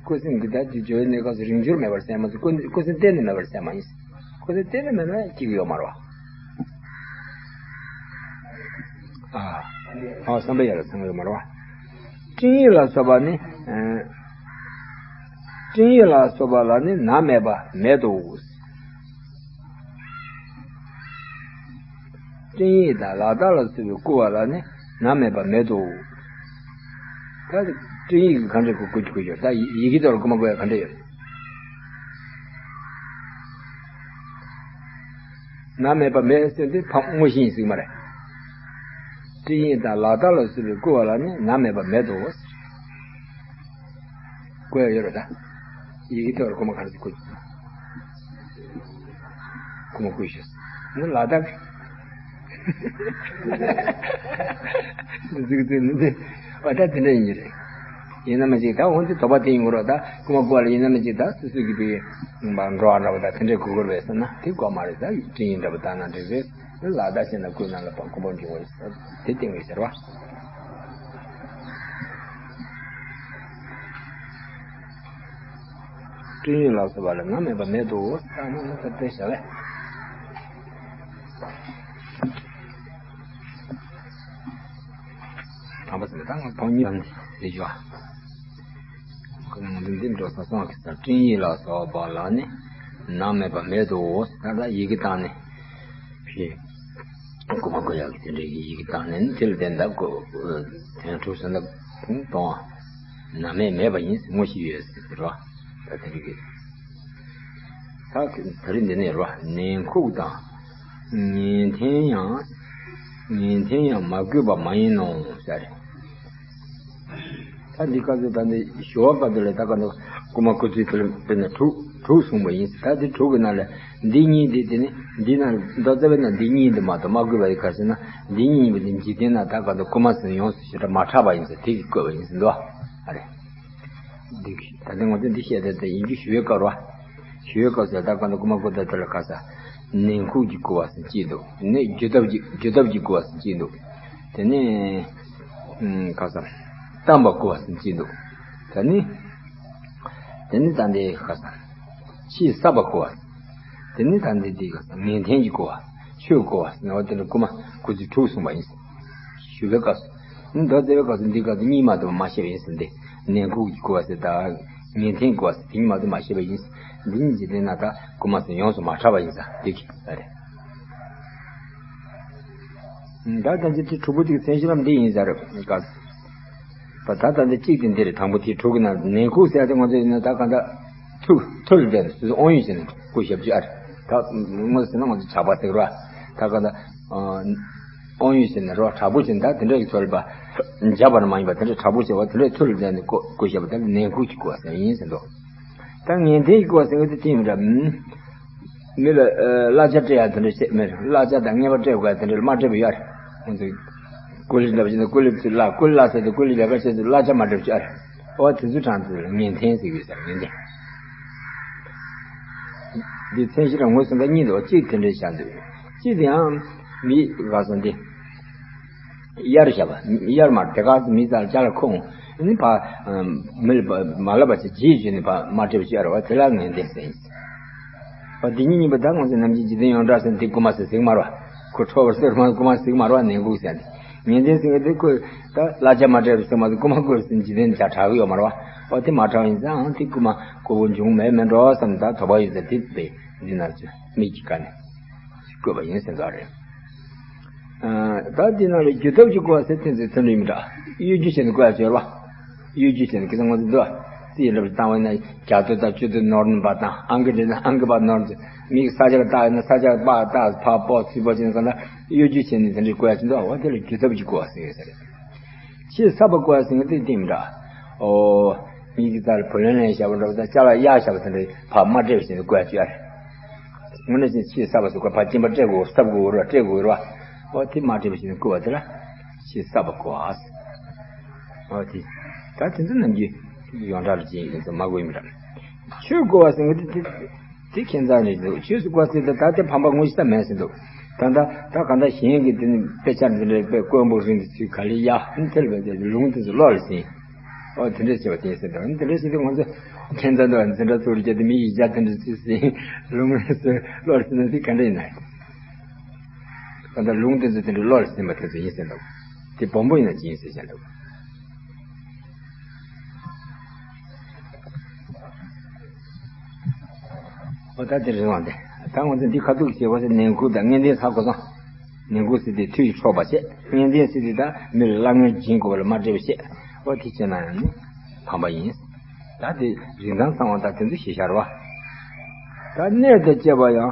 བཀོད་སེམས་ཀྱི་ད་དེ་སྦྱོར་བའི་གནས་སྐབས་སུ་རིམ་སྦྱོར་མེད་པར་སེམས་མ་ཟེར་བཀོད་བཀོད་སེམས་གཏན་ནས་མེད་པར་སེམས་མ་ཡིན། ཁོ་ཚོ་གཏན་ནས་མེད་ན་གཅིག་ཡོད་མ་རེད་བ། ཨ། ཨ་བསམ་པ་ཡར་ལ་ཚང་ཡོད་མ་རེད་བ། སྤྲིང་ཡིག་ལ་སོགས་པ་ནི། ཨ། སྤྲིང་ཡིག་ལ་སོགས་པ་ལ་ནི་ནམ་མེད་པ་མེད་དོ། སྤྲིང་ཡིག་དང་ལག་རྟགས་ལ་སོགས་པའི་བསྐུར་བ་ལ་ནི་ནམ་མེད་པ་མེད་དོ། ད་སྤྲིང་ཡིག་གི་གང་འདྲ་བསྐུར་བསྐུར་བསྐུར་ཡོད། ད་ཡི་གེ་ཐོག་ལ་བསྐུར་མ་བསྐུར་ཡ་གང་འདྲ་ཡོད། ནམ་མེད་པ་མེད་ཟེར་དུས་ཕ་དངོས་གཞི་ཡིན་ཟེར་གྱི་མ་རེད། སྤྲིང་ཡིག་དང་ལག་རྟགས་ལ་སོགས་པའི་བསྐུར་བ་ལ་ནི་ནམ་མེད་པ་མེད་དོ། བསྐུར་ཡ་ཡོད་རེད་ད། ཡི་གེ་ཐོག་ལ་བསྐུར་མ་ག་རེ་ཟེར་བསྐུར། བསྐུར་མ་བསྐུར་ཤོག་ནི་ལག་རྟགས། འཛུགས་འཛུགས་ནི་འདི། ཨ་ད་དེ་འདྲ་ཡིན་གྱི་རེད། ཡིན་ན་མ་གཅིག་ད་འོན་ཏེ་དོགས་པ་དེ་ཡིན་དགོས་རེད་ད། བསྐུར་མ་བསྐུར་བ་ལ་ཡིན་ན་མ་གཅིག་ད་སོ་སོ་གི་བའི་འགྲོ་བ་འདྲ་བ་ད་དེ་འདྲའི་གོ་དགོས་རེད་ཟེར་ན་དེ་དགོས་མ་རེད། ད་སྤྲིང་ཡིག་འདྲ་བ་བཏང་ན་འགྲིག་རེད། ལག་རྟགས་བྱས་ན་བསྐུར་ན་ལ་བ་བསྐུར་འབོར་འབྱུང་བ་དེ་སྟེང་བའི་ཟེར་བ། སྤྲིང་ཡིག་ལ་སོགས་པ་ལ་ནམ་མེད་པ་མེད་དོ། ད་ནི་ལ་ད་བལྟས་བྱ་བས། དང་པོ་ཟེར་ན་ད་ང་བོང་གཉིས་ལ་ནི་ལས་ཞུ་བ། ཁོ་ན་ང་ཚོ་འདི་འགྲོ་ས་སོང་གི་ས་སྤྲིང་ཡིག་ལ་སོགས་པ་ལ་ནི་ནམ་མེད་པ་མེད་དོ། ད་ལྟ་ཡི་གེ་བཏང་ནས་ཕྱི་རྐུ་མ་རྐུ་ཡག་གི་དེ་འདྲའི་ཡི་གེ་བཏང་ནས་ནི་དེ་ལ་བརྟེན་ད་ཀོ་དོན་དྲུག་སོང་ད་གཏོང་བ་ནམ་མེད་མེད་པ་ཡིན་ཟེར་ངོ་ཤེས་ཡོད་ཟེར་རོ། ད་དེ་རིགས་ཀྱི་ད་ད་རིང་འདི་ནས་རོ། ནན་ཁུག་དང་ངན་འཐེན་ཡང་ངན་འཐེན་ཡང་མ་དགོས་པ་མ་ཡིན་ནོ་ཟེར། ད་འདི་སྐབས་སུ་ད་འདི་ཞུ་བ་སྐབས་དེ་ལ་ད་ག་ནོ་རྐུ་མ་རྐུ་ཚུལ་དེ་ལ་དཔེར་ན་དྲུག་དྲུག་གསུངས་པ་ཡིན། ད་འདི་དྲུག་གི་ནང་ལ་འདི་གཉིས་འདི་དེ་ནི་འདི་ན་མདོ་རྩ་བའི་ནང་འདི་གཉིས་འདི་མ་གཏོགས་མ་དགོས་པ་ཡིན། ག་ཟེར་ན་འདི་གཉིས་ཡིན་པ་འདི་འཇིག་རྟེན་ན་ད་ག་ནོ་རྐུ་མ་ཟེར་ཡོངས་སུ་ཞེ་དྲག་མ་གྲགས་པ་ཡིན་ཟེར་དེ་གི་བཀོད་པ་ཡིན་ཟེར་འདུག་ཨ་རེ། འདི་གི་ད་ལྟ་ང་ཚོ་འདི་བཤད་དེ་ད་ཡིན་རྒྱུ་ཞུ་བའི་སྐབས་རོ། ཞུ་བའི་སྐབས་སུ་ད་ག་ནོ་རྐུ་མ་རྐུ་ད་དེ་ལ་ག་ས་ནན་ཁུག་གི་རྐུ་བ་ཟེར་གཅིག་འདུག་དེ་ནས་སྒྱུ་ཐབས་ཀྱི་སྒྱུ་ཐབས་ཀྱི་རྐུ་བ་ཟེར་གཅིག་འདུག་དེ་ནས་ཨུམ་ག་ས་གཏམས་པ་རྐུ་བ་ཟེར་གཅིག་འདུག་དེ་ནས་དེ་ནས་ད་འདི་ག་ས་ཕྱིས་བསགས་པ་རྐུ་བ། དེ་ནས་ད་འདི་འདི་ག་ས་ངན་འཐེན་གྱི་རྐུ་བ། ཆོས་རྐུ་བ་ཟེར་ན་འོ་དེ་ལ་རྐུ་མ་རྐུ་ཚུལ་དྲུག་གསུངས་པ་ཡིན། ཞུ་བའི་སྐབས་སུ། མདོ་རྩ་བའི་སྐབས་སུ་འདི་སྐབས་སུ་གཉིས་མ་གཏོགས་མ་བཤད་པ་ཡིན་ཟེར་ཏེ། ནན་ཁུག་གི་རྐུ་བ་ཟེར་དང་ངན་འཐེན་རྐུ་བ་ཟེར་དེ་གཉིས་མ་གཏོགས་མ་བཤད་པ་ཡིན། འདི་གཉིས་ཀྱི་སྟེང་ན་ད་རྐུ་མ་ཟེར་ཡོངས་སུ་མ་གྲགས་པ་ཡིན་ས་འདི་གི་ས་རེད། ད་ལྟ་འདི་དྲུག་པོ་དེ་མཚན་གཞི་ལམ་འདི་ཡིན་ས་རེད་སྐབས། ད་ད་ལྟ་འདི་གཅིག་དེ་འདི་རེད། དང་པོ་དེ་དྲུག་གི་ནང་ནན་ཁུག་ཟེར་ཏེ་ང་ཚོ་ཡིན་ན་ད་གང་ལྟར་ཐུགས་ཐུགས་ལ་བསྡད་ནས་སོ་སོ་དབང་ཡོད་བྱས་ནས་རྐུ་ཞབས་ཀྱི་ཨ་རེད། ད་ངོ་ཟེར་ན་ང་ཚོ་ཇག་པ་ཟེར་གི་རེད་བ། ད་གང་ལྟར་དབང་ཡོད་བྱས་ནས་རོ་དྲག་པོ་བྱས་ནས་ད་དེ་འདྲ་གི་ཚོ་ལ་བ་འཇག་པ་ནི་མ་ཡིན་པ་དེ་འདྲ་དྲག་པོ་བྱས་པ་དེ་འདྲ་ཐུགས་ལ་བསྡད་ནས་རྐུ་རྐུ་ཞབས་པ་དེ་ལ་ནན་ཁུག་གི་རྐུ་བ་ཟེར་ཡིན་ཟེར་འདུག་ད་ངན་འཐེན་གྱི་རྐུ་བ་ཟེར་བ་དེ་ཅི་ཡིན་ར། མི་ལ་ཨ་གླ་ཆ་སྤྲད་ཡ་དེ་འདྲ་བྱེད་མི་རེད། གླ་ཆ་དང་རྔན་པ་སྤྲད་དགོས་ཡ་དེ་འདྲ་ལ་མ་སྤྲད་པ་ཡོད་རེད། ཁོང་ཚོས་ཀུ་ལི་འདྲ་པོ་བྱས་ན་ཀུ་ལི་ཚོས་གླ་ཀུ་ལི་གླ་ཟེར་དུས་ཀུ་ལི་ལས་ཀ་བྱེད་དུས་གླ་ཆ་མ་སྤྲད་པ་ཅི་ཡོད་རེད། ཨོ་དེ་ཚོའི་གྲངས་དེ་ལ་ངན་འཐེན་ཟེར་གི་ཡོད་ས་རེད། ངན་འཐེན། འདི་མཚན་གཞི་རང་ངོས་བཟུང་ད་གཉིས་འདུག་གཅིག་དེ་འདྲ་བཞག་འདུག་གཅིག་དེ་ཡང་མི་ག་ས་འདི། གཡར་བཞག་པ། གཡར་མ་དེ་ག་མི་ཙག་ཅ་ལག་ཁོང་ནི་ཕ། མི་ལ་མ་ལབ་པ་ཅིག་རྗེས་བརྗོད་ནས་ཕ་མ་སྤྲད་པ་ཅིག་གཡར་བ་དེ་ལ་ངན་འཐེན་ཟེར། ཨོ་དེ་གཉིས་གཉིས་པོ་ད་ང་ཚོ་ནམ་རྒྱུན་འཇིག་རྟེན་ཡོངས་གྲགས་ཟེར་ན་དེ་རྐུ་མ་ཟེར་ཟིག་མ་རེད་བ། ཁོ་ཁྲོ་བར་ཟེར་མ་རྐུ་མ་ཟེར་མ་རེད་བ། ནན་ཁུག་ཟེར་ནས་ངན་འཐེན་ཟེར་གི་དེ་ཁོས་ད་གླ་ཆ་མ་སྤྲད་པ་ཟེར་མ་ཟེར་རྐུ་མ་རྐུ་ཟེར་འཇིག་རྟེན་ཆ་དྲག་གི་ཡོད་མ་རེད་བ། ཨོ་དེ་མ་དྲག་ཡིན་ཙང་དེ་རྐུ་མ་རྐུ་བོ་འབྱུང་མེད་མེད་འགྲོ་བསམ་ད་དོགས་པ་ཡོད་ཙང་དེ་དཔེ་འདི་ན་ཚོད་མིག་གི་ཀ་ནས་བཀོད་པ་ཡིན་ཟེར་འདུག་རེད། ད་འདི་ནང་ལ་སྒྱུ་ཐབས་ཀྱི་རྐུ་བ་ཟེར་དེ་ཚོའི་ཚུལ་འདྲ་ཡིན་པ་འདྲ། གཡོ་སྒྱུ་བྱས་ནས་རྐུ་ཡ་བྱེད་རོགས། གཡོ་སྒྱུ་བྱས་ནས་ཁྱེད་ཚོ་ང་ཚོ་འདུག་རྩིས་འདྲ་པོ་བཏང་བ་ཡིན་ན་རྒྱ་མཚོ་དང་ཆུ་མཚོ་ནོར་ནས་པ་དང་ཨང་ཀི་འདྲ་ན་ཨང་ཀི་པ་ནོར་ནས་མིག་ས་ཆར་བཏགས་ཡིན་ན་ས་ཆར་པ་བཏགས་ཕ་པོ་ཚུལ་པོ་བྱས་ནས་གང་ལྟར་གཡོ་སྒྱུ་བྱས་ནས་དེ་འདྲའི་རྐུ་ཡ་བྱེད་འདུག་འོ་དེ་ལ་སྒྱུ་ཐབས་ཀྱི་རྐུ་བ་ཟེར་ཡོད་ས་རེད། ཕྱིས་བསགས་པ་རྐུ་བ་ཟེར་མཁན་དེ་དེ་མི་འདྲ། ཨོ། མིག་གི་རྩ་ལ་བུ་ལོན་ལེན་བཞག་པ་འདྲ་པོ་དང་ཅ་ལག་གཡར་བཞག་པ་དེ་འདྲ་ཕར་མ་སྤྲད་པ་བྱས་ནས་རྐུ་ཡ་བྱེད་ཡ་རེད། དངོས་གནས་བྱས་ཕྱིས་བསགས་པ་ཟེར་དགོས་ཕར་སྐྱིན་པ་སྤྲད་དགོས་བསགས་དགོས་རེད་བ་སྤྲད་དགོས་རེད་བ། ཨོ་དེ་མ་སྤྲད་པ་བྱས་ནས་རྐུ་བ་དེ་ལ་ཕྱིས་བསགས་པ་རྐུ་བ་ཟེར། ཨོ་དེ། ད་དེ་ཚོ་ནམ་རྒྱུན་ཡོངས་གྲགས་ལ་བྱེད་ཡིན་ཚོ་མ་རྐུ་ཡིན་པ་འདྲ། ཆོས་རྐུ་བ་ཟེར་མཁན་དེ་དེ། དེ་ཁྱད་མཚར་རེད་འདུག་ཆོས་སུ་བཀོལ་སྲིད་དུ་ད་ལྟའི་ཕམ་པ་ངོ་ཤེས་ས་མེད་ཟེར་འདུག་ད་ལྟ་ད་ག་ད་གཞན་གྱི་དེ་ནི་དཔེ་ཆ་འདི་འདྲའི་དཔེ་དཀོན་པོ་རིན་གྱི་ཚུལ་ག་ལེ་ཡ་ཨ་ནི་དེ་ལ་བས་ཏེ་ལུང་དེ་ཚོ་བློ་ལ་ཟིན། ཨོ་དེ་འདྲས་བྱས་པ་དེ་ཟེར་འདུག་དེ་འདྲས་བྱས་དུས་ང་ཚོ་ཁྱད་མཚར་འདུག་འཛིན་གྲྭ་ཚུགས་རྒྱུ་དེ་མི་ཡིག་ཆ་དེ་འདྲས་ཚུལ་ཟིན་ལུང་རེ་ཟེར་བློ་ལ་ཟིན་ན་དེ་ག་འདྲས་ཡིན་ན། ག་ད་ལུང་དེ་ཚོ་དེ་འདྲས་བློ་ལ་ཟིན་པ་དེ་ཚོ་ཡིན་ཟེར་འདུག་དེ་སྦོམ་པོ་ཡིན་ན་ཅི་ཡིན་ཟེར་བཤད་འདུག་ཨོ་ད་དེ་རིང་བ་འདི། ད་ང་ཚོ་འདི་ཁ་ཐུག་བྱེད་དགོས་ཟེར་ནན་ཁུག་དང་ངན་འདོན་ཚ་དགོས་སོང་། ནན་ཁུག་ཟེར་དེ་མཐུ་ཡིས་འཕྲོག་པ་བྱེད། ངན་འདོན་ཟེར་དེ་ད་མི་ལ་བླ་ངན་སྦྱིན་དགོས་པ་ལ་མ་སྤྲད་པ་བྱེད། ཨོ་དེ་བྱས་ན་ཡང་ནི་ཕམ་པ་ཡིན། ད་དེ་རིན་ཐང་ཚང་བ་ད་དེ་ཚོ་ཤེས་བྱ་རེད་བ། ད་གནས་དང་བཅས་པ་ཡང་།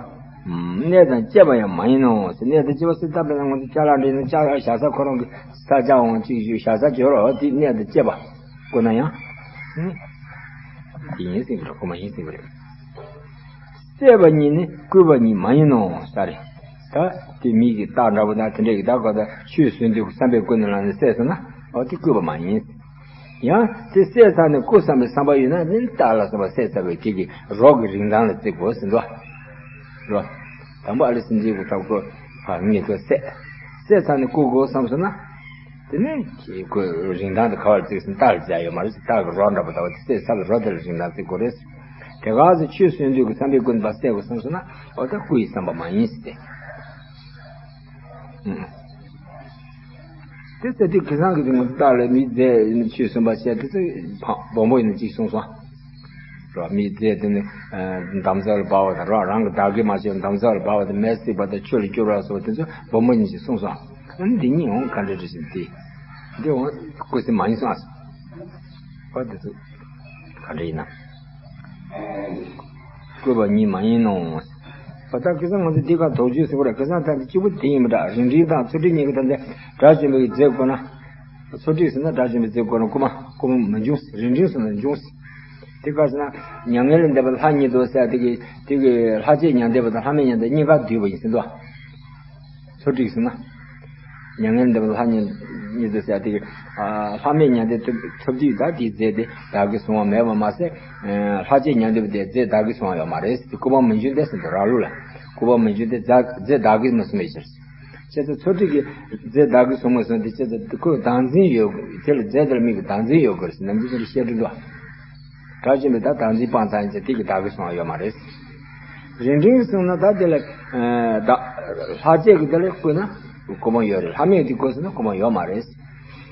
གནས་དང་བཅས་པ་ཡང་མ་ཡིན་ནོ་ཟེར། གནས་དང་བཅས་པ་ཟེར་ད་དཔེར་ན་ང་ཚོ་ཅ་ལག་འདྲེན་ན་ཅ་ལག་བཞག་ས་ཁོ་རང་གི་ས་ཆ་འོང་གཅིག་བཞུགས་བཞག་ས་བྱོས་རོགས་དེ་གནས་དང་བཅས་པ། རྐུ་ན་ཡང་། ཧུམ། དེ་ཡིན་ཟེར་གི་རེད། རྐུ་མ་ཡིན་ཟེར་གི་རེད། བསད་པ་ཉིད་ནི་རྐུས་པ་ཉིད་མ་ཡིན་ནོ་ས་རེད། ད་དེ་མི་གི་རྟགས་འདྲ་པོ་དང་དེ་འདྲ་གི་ད་ག་ད་ཆོས་གསོལ་འདེབས་བསམ་པས་ཀུན་ནས་བསླངས་ནས་བསད་སོང་ན་ཨོ་དེ་རྐུས་པ་མ་ཡིན། ཡང་དེ་བསད་ཚར་ནས་རྐུ་བསམ་པའི་བསམ་པ་ཡོད་ན་ནི་རྟགས་ལ་སོགས་པ་བསད་ཚར་བའི་དེ་གི་རོ་གི་རིན་ཐང་ལ་བརྩི་དགོས་ཟེར་འདུག་རོ། དང་པོ་ཨ་ལེ་སྲིན་རྗེའི་གོ་ཐབས་ཀོ་ཕ་ངེས་ཐོག་བསད། བསད་ཚར་ནས་རྐུ་དགོས་བསམ་སོང་ན། དེ་ནས་ཁོས་རིན་ཐང་དེ་ག་བར་བརྩིས་སོང་། རྟགས་ལ་བྱ་ཡོད་མ་རེད། རྟགས་ཀྱི་རོ་འདྲ་པོ་ལྟ་བུ་དེ་བསད་ཚར་བའི་རོ་དེ་ལ་རིན་ཐང་བརྩི་དགོས་རེད། དེ་ག་ཚོད་ཆོས་གསོལ་འདེབས་ཀྱི་བསམ་པས་ཀུན་པ་བསད་དགོས་བསམ་སོང་ན་ཨོ་ད་རྐུ་ཡི་བསམ་པ་མ་ཡིན་ཟེར་ཏེ། ཨུམ། དེ་ཚེ་དེ་ཁེ་བཟང་གི་དེ་ངོ་ཏག་ལ་མི་རྫས་ཆོས་གསུངས་པ་བཤད་དེ་ཚེ་བོན་པོ་ཡིན་ན་གཅིག་གསུངས་སོང་། རོ་མི་རྫས་དེ་ནི་འདམ་རྫབ་ལ་སྦ་བ་དང་རོ་རང་གི་བདག་གི་མ་བྱས་འདམ་རྫབ་ལ་སྦ་བ་དང་མེས་བསྲེགས་པ་དང་ཆུ་ལ་བསྐྱུར་བ་སོགས་དེ་ཚོ་བོན་པོ་ཡིན་ཞེས་གསུངས་སོང་། ཨ་ནི་འདི་གཉིས་འོང་ག་འདྲ་འདྲ་ཞིག་འདི་འདི་འོང་ཀུ་སི་མ་ཡིན་སོང་ཨ། ཨ་དེ་ཚོ་ག་འདྲ་ཡིན་ན། བཀོད་པ་ཉིད་མ་ཡིན་ནོ། བ་ད་ཁེ་བཟང་ང་ཚོ་འདི་ག་དོགས་གཅོད་ཟེར་བ་ར་ཁེ་བཟང་ད་འདི་གཅིག་པུ་དེ་ཡིན་མི་འདྲ། རིང་འབྲིང་དང་ཚུལ་ཁྲིམས་གཉིས་ཀྱི་ད་འདི་དགྲ་བཅོམ་པའི་རྫས་བཀོད་ན། ཚུལ་ཁྲིམས་ཟེར་ན་དགྲ་བཅོམ་པའི་རྫས་བཀོད་ན་རྐུ་མ་རྐུ་མ་མི་འབྱུང་། རིང་འབྲིང་ཟེར་ན་འབྱུང་། དེ་ག་ཟེར་ན་མྱ་ངན་ལས་འདས་པ་ལྷ་ཉིད་དོ་ཟེར་དེ་གི་དེ་གི་ལྷ་བཅས་མྱང་འདས་པ་དང་ལྷ་མིན་མྱང་འདས་གཉིས་ཀ་བསྡུས་པ་ཡིན་ཟེར་འདུག་ཚུལ་ཁྲིམས་ཟེར་ན། མྱ་ངན་འདས་པ་ལྷ་ཉིད་ཉིད་དུ་ཟེར་དེ། ལྷ་མིན་མྱང་འདས་ཐོབ་ཐོབ་དུས་ད་དེའི་རྫས་དེ་བདག་གིས་བཟུང་བ་མེད་པ་མ་ཟད། ལྷ་བཅས་མྱང་འདས་པ་དེ་རྫས་བདག་གིས་བཟུང་བ་ཡོད་མ་རེད། དེ་རྐུ་མ་མི་འབྱུང་སྟེ་ཟེར་དུས་ར་ལུགས་ལ། རྐུ་མ་མི་འབྱུང་སྟེ་རྫས་རྫས་བདག་གིས་མ་བཟུང་བའི་ཕྱིར། བྱས་ཙང་ཚུལ་ཁྲིམས་ཀྱི་རྫས་བདག་གིས་བཟུང་མ་བཟུང་དེ་བྱས་ཙང་ཁོས་བདག་འཛིན་ཡོད་དེ་ལ་རྫས་དེར་མིག་གི་བདག་འཛིན་ཡོད་དགོས་ཟེར་ནམ་རྒྱུན་དེ་འདྲ་བཤད་འགྲོ་འདུག་དགྲ་བཅོམ་པས་ད་བདག་འཛིན་སྤངས་ཚར་ཡིན་ཙང་དེ་གི་བདག་གིས་བཟུང་བ་ཡོད་མ་རེད། རིང་འབྲིང་གིས་བཟུང་ན་ད་དེ་ལ་ཨ་བདག་ལྷ་བཅས་ཀྱི་དེ་ལ་རྐུ་ན་རྐུ་མ་ཡོད་རེད། ལྷ་མིན་དེ་རྐུ་ཟེར་ན་རྐུ་མ་ཡོད་མ་རེད།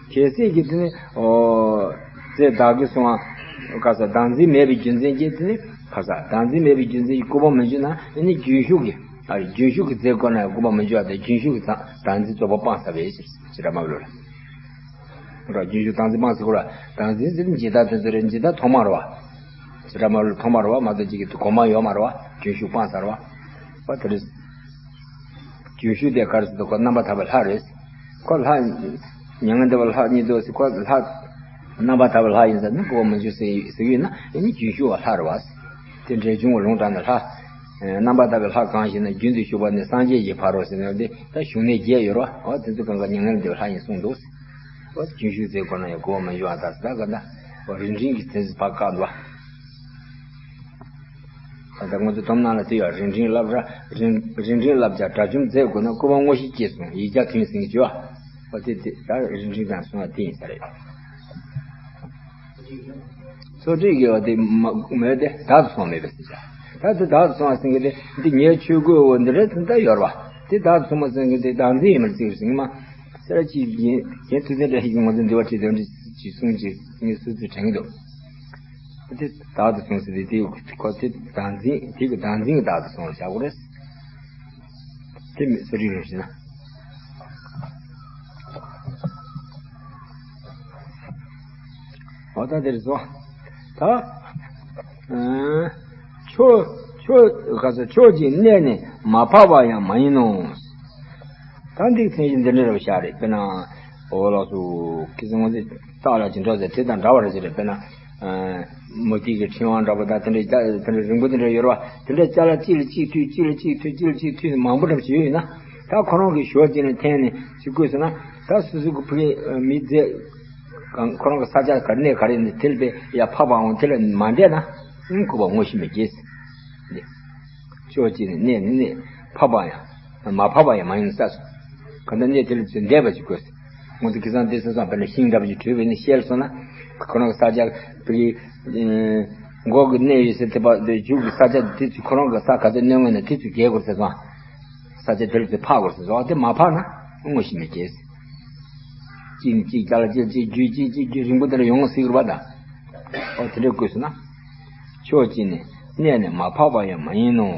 གལ་སྲིད་ཀྱི་དེ་ནི་ཨོ་རྫས་བདག་གིས་བཟུང་བ་ག་ས་བདག་འཛིན་མེད་པའི་རྒྱུ་མཚན་གྱིས་དེ་ནི་ག་ས་བདག་འཛིན་མེད་པའི་རྒྱུ་མཚན་གྱིས་རྐུ་མ་མི་འབྱུང་ན་ཨ་ནི་རྒྱུན་ཞུགས་ཀྱི་ཨ་རྒྱུན་ཞུགས་ཀྱི་རྫས་བཀོད་ན་ཡང་རྐུ་མ་མི་འབྱུང་བ་དང་རྒྱུན་ཞུགས་ཀྱི་བདག་འཛིན་རྫོགས་པ་སྤངས་ཚར་བའི་ཕྱིར་ཕྱིར་མ་ལོས་ལ། ར་རྒྱུན་ཞུགས་བདག་འཛིན་སྤངས་ཟེར་གོ་ར། བདག་འཛིན་ཟེར་ན་ཇི་ལྟར་དོན་ཚོད་རེད། ཇི་ལྟར་ཐོག་མར་བ། ཇི་ལྟར་མ་རུ་ཐོག་མར་བ་མ་གཏོགས་ཅིག་གི་གོང་མ་ཡོད་མ་རེད་བ། རྒྱུན་ཞུགས་སྤངས་ཚར་བ། བ་དེ་རེད། རྒྱུན་ཞུགས་དེ་ག་རེ་ཟེར་དུས་ཁོ་རྣམ་པར་ཐར་པའི་ལྷ་རེད། ཁོ་ལྷ། མྱ་ངན་འདས་པ་ལྷ་ཉིད་དོ་ཟེར་ཁོ་ལྷ། རྣམ་པར་ཐར་པའི་ལྷ་ཡིན་ཟེར་ན་རྐུ་མ་མི་འབྱུང་ཟེར་ཟེར་གྱི་ཡོད་ན་དེ་ནི་རྒྱུན་ཞུགས་པ་ལྷ་རེད་བ། དེ་འབྲས་ལྗོངས་པ་ལུང་དྲངས་ནས་ལྷ། རྣམ་པར་ཐར་པའི་ལྷ་གང་ཞེ་ན་རྒྱུན་དུ་ཞུགས་པ་ནི་སངས་རྒྱས་ཀྱི་ཕ་རོལ་ཟེར་ནས་དེ་ད་ཞུགས་གནས་བརྒྱད་ཡོད་རེད་བ། འོ་དེ་ཚོ་གང་ག་མྱ་ངན་ལས་འདས་པའི་ལྷ་ཡིན་གསུངས་འདུག་འོ་རྒྱུན་ཞུགས་ཟེར་གོ་ན་ཡང་གོ་བ་མི་འཇོག་ཨ། ད་ཟེར་ད་ག་ད་འོ་རིང་འབྲིང་གི་དོན་ཚོད་ཕར་བཀག་འདུག་བ། ད་ལྟ་ང་ཚོ་སྡོམ་ནང་ལ་དེ་ཡང་རིང་འབྲིང་ལབ་ར། རིང་རིང་འབྲིང་ལབ་ཀྱང་དགྲ་བཅོམ་མཛད་དགོས་ན་རྐུ་མ་དངོས་གཞི་སྐྱེས་སོང་ཡིག་བརྒྱ་ཐུན་ཟིན་གྱི་བ། འོ་དེ་དེ་ད་རིང་འབྲིང་དང་གསུང་བ་དེ་ཡིན་ས་རེད། ཚོགས་སྒྲིག་གི་བ་དེ་མ་མོས་དེ་བདག་ཏུ་སོང་མེད་པའི་ཟེར་བྱ། ད་དེ་བདག་ཏུ་སོང་བ་ཟེར་གི་དེ་འདི་ངའི་ཆོས་གོས་འོ་འདི་རེད་དེ་ད་ཡོད་ར་བ། དེ་བདག་ཏུ་སོང་བ་ཟེར་གི་དེ་བདག་འཛིན་ཡིན་མར་བརྩི་བར་ཟིན་མ། སེ་ར་གཅིག་ཡིན་ཡིན་ཐུགས་འཛིན་འདྲ་ཞིག་ང་ཚོ་འདི་བ་ཁྲིད་དོན་འདི་ཅི་གསུང་ཅི་ངས་སུ་ཚོད་དྲན་གི་འདུག་དེ་བདག་ཏུ་སོང་ཟེར་དེ་དེ་ཁོ་དེ་བདག་འཛིན་དེ་གི་བདག་འཛིན་གི་བདག་ཏུ་སོང་བ་བྱ་དགོས་རེད། དེ་མི་སུ་རིག་རུང་ཞེ་ན། འོ་ད་དེར་སོང་། ད། ཨ། ཕྱོགས་ཕྱོགས་ག་ས་ཕྱོགས་ཀྱི་གནས་ནི་མ་འཕགས་པ་ཡང་མ་ཡིན་ནོ། ད་འདི་མཚན་གཞི་འདི་འདྲ་རེ་བ་ཤ་རེད། དཔེར་ན། འོ་ལགས་སོ། ཁྱེད་ཚོ་ང་ཚོ་རྟགས་ལ་ཇི་འདྲ་ཟེར་དེ་དང་འདྲ་བ་རེ་ཟེར་རེད། དཔེར་ན། ཨ། མུ་ཏིག་གི་ཕྲེང་བ་འདྲ་པོ་དང་དེ་འདྲ་དེ་འདྲ་རིང་པོ་དེ་འདྲ་ཡོད་རེད་བ། དེ་འདྲ་ཅ་ལག་གཅིག་ལ་གཅིག་མཐུད་གཅིག་ལ་གཅིག་མཐུད་གཅིག་ལ་གཅིག་མཐུད་མང་པོ་འདྲ་པོ་ཞིག་ཡོད་ཡིན་ན། ད་ཁོ་རང་གི་ཞོར་གཅིག་ནས་འཐེན་ནས་ཅིག་བཀོད་སོང་ན། ད་སོ་སོ་གི་ཕ་གི་མི་རྫས། གང་ཁོ་རང་གི་ས་ཆ་ག་གནས་ག་རེ་ཡིན་དེ་ལ་དཔེ་ཡ་འཕགས་པའམ་དེ་ལ་མ་འདས་ན་ཨང་རྐུ་བ་དངོས་གཞི་མི་སྐྱེ། འདི་ཕྱོགས་གཅིག་ནས་གནས་ནི་གནས་འཕགས་པ་ཡང་མ་འཕགས་པ་ཡང་མ་ཡིན་ས་སོ། གང་ལྟར་གནས་དེ་ལ་ཚུར་འདས་པ་ཅིག་དགོས། ང་ཚོ་ཁ་སང་དེ་སོང་ཙང་དཔེར་ན་ཤིང་འདྲ་པོ་ཅིག་དྲུད་པས་ནི་བཤལ་སོང་ན། ཁོ་རང་གི་ས་ཆ་དེ་གི་མགོ་གི་གནས་ཡོད་ས་དེ་པ་དེ་མཇུག་གི་ས་ཆ་དེ་ཚུར་ཁོ་རང་གི་ས་ག་ཚོད་གནོན་དགོས་ན་དེ་ཚུར་རྒལ་དགོས་ཟེར་སོང་། ས་ཆ་དེ་ལ་ཚུར་འཕགས་དགོས་ཟེར་སོང་། དེ་མ་འཕགས་ན་དངོས་གཞི་མི་སྐྱེ། གཅིག་ནས་གཅིག་ཅ་ལག་གཅིག་གཅིག་རྒྱུད་གཅིག་གཅིག་རྒྱུད་རིང་པོ་དེ་འདྲ་ཡོང་སྲིད་ཀྱི་རེད་པ་ད། ཨོ་དེ་འདྲ་བཀོད་སོང་ན། ཕྱོགས་གཅིག་ནས་གནས་ནི་མ་འཕགས་པ་ཡང་མ་ཡིན་ནོ།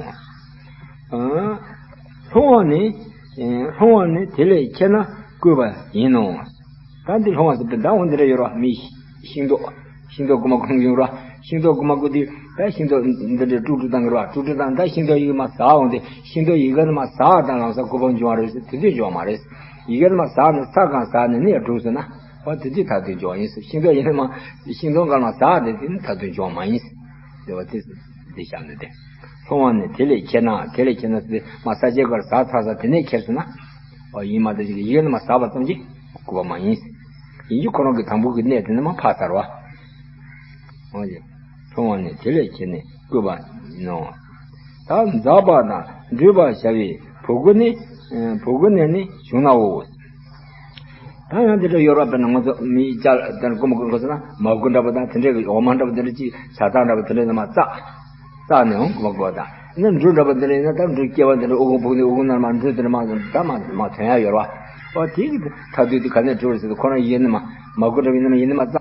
ཨ། ལྷུང་བ་ནི། ཨེ། ལྷུང་བ་ནི་དེ་ལས་ཁྱེར་ན་བརྐུས་པ་ཡིན་ནོ། ད་འདི་ལྷུང་བ་ཟེར་ཏེ་ད་འོ་འདི་འདྲ་ཡོད་ར་མི་ཤིང་ཏོག་ཤིང་ཏོག་རྐུ་མ་རྐུ་ཡོང་ར། ཤིང་ཏོག་རྐུ་མ་རྐུ་དུས་ད་ཤིང་ཏོག་འདི་འདྲ་དཀྲུག་དཀྲུག་བཏང་གི་ར། དཀྲུག་དཀྲུག་བཏང་ད་ཤིང་ཏོག་ཡིག་མ་ཟ་འོང་དེ་ཤིང་ཏོག་ཡི་གེ་ནི་མ་ཟ་དང་ལམ་སང་རྐུ་བ་འབྱུང་བ་རེད་ཟེར་དེ་དུས་འབྱུང་བ་མ་རེད། ཡི་གེ་ནི་མ་ཟ་ནས་ས་གང་ཟ་ནས་ནི་ཡ་དཀྲུག་ཟེར་ན། འོ་དེ་དུས་ད་དུང་འབྱུང་བ་ཡིན་ཟེར། ཤིང་ཏོག་ཡིན་ན་མ་ཤིང་ཏོག་གང་མ་ཟ་དེ་དེ་ནི་ད་དུང་འབྱུང་བ་མ་ཡིན་ཟེར། དེ་བ་དེ་འདི་བཞག་ནས་དེ། ལྷུང་བ་ནི་དེ་ལས་ཁྱེར་ན་དེ་ལས་ཁྱེར་ན་ཟེར་ཏེ་མ་ས་ཆའི་སྐོར་ཟ་ཚར་ས་དེ་ནས་ཁྱེར་སོང་ན། འོ་ཡིན་མ་དེ་ཅིག་ཡི་གེ་ནི་མ་ཟ་བ་ཙམ་གྱིས་རྐུ་བ་མ་ཡིན། ཡིན་གྱི་ཁོ་རང་གི་དང་པོ་གི་གནས་དེ་ནི་མ་ཕར་ཚར་བ། འོ་ཡ། ལྷུང་བ་ནི་དེ་ལས་ཁྱེར་ནས་རྐུ་བ་ཡིན་ནོ། ད་འཛག་པ་དང་འདྲུད་པར་བྱ་བའི་བུ་རྐུ་ནི། བུ་རྐུ་ནས་ནི་བྱུང་ནའོ། ད་ཡང་དེ་འདྲ་ཡོད་ར། དཔེར་ན་ང་ཚོ་མི་ཅ་ལག་དེ་རྐུ་མ་རྐུ་རྐུ་ཟེར་ན་མ་རྐུ་འདྲ་པོ་དང་དེ་འདྲའི་གི་འོ་མ་འདྲ་པོ་དེ་འདྲ་ཅིག་བྱ་ཐང་འདྲ་པོ་དེ་འདྲ་ནི་མ་བཙགས། བཙགས་ནས་འོང་རྐུ་མ་རྐུ་བ་དང་ནི་འབྲུ་འདྲ་པོ་དེ་འདྲ་ཡིན་ན་ད་འབྲུ་སྐྱེ་བ་དེ་འདྲ་ཨུ་གུ་ཕུག་ནས་ཨུ་གུ་ནར་མ་འབྲུ་དེ་འདྲ་མ་ད་མ་མ་ཐོན་ཡ་ཡོད་ར། ཨོ་དེ་གི་ཐ་དུས་དེ་ག་ནས་གྲུབ་རེད་ཟེར་དུས་ཁོ་རང་ཡིན་ནི་མ་མ་གོ་འདྲ་བ་ཡིན་ནི་མ་ཡིན་ནི་མ་རྩ་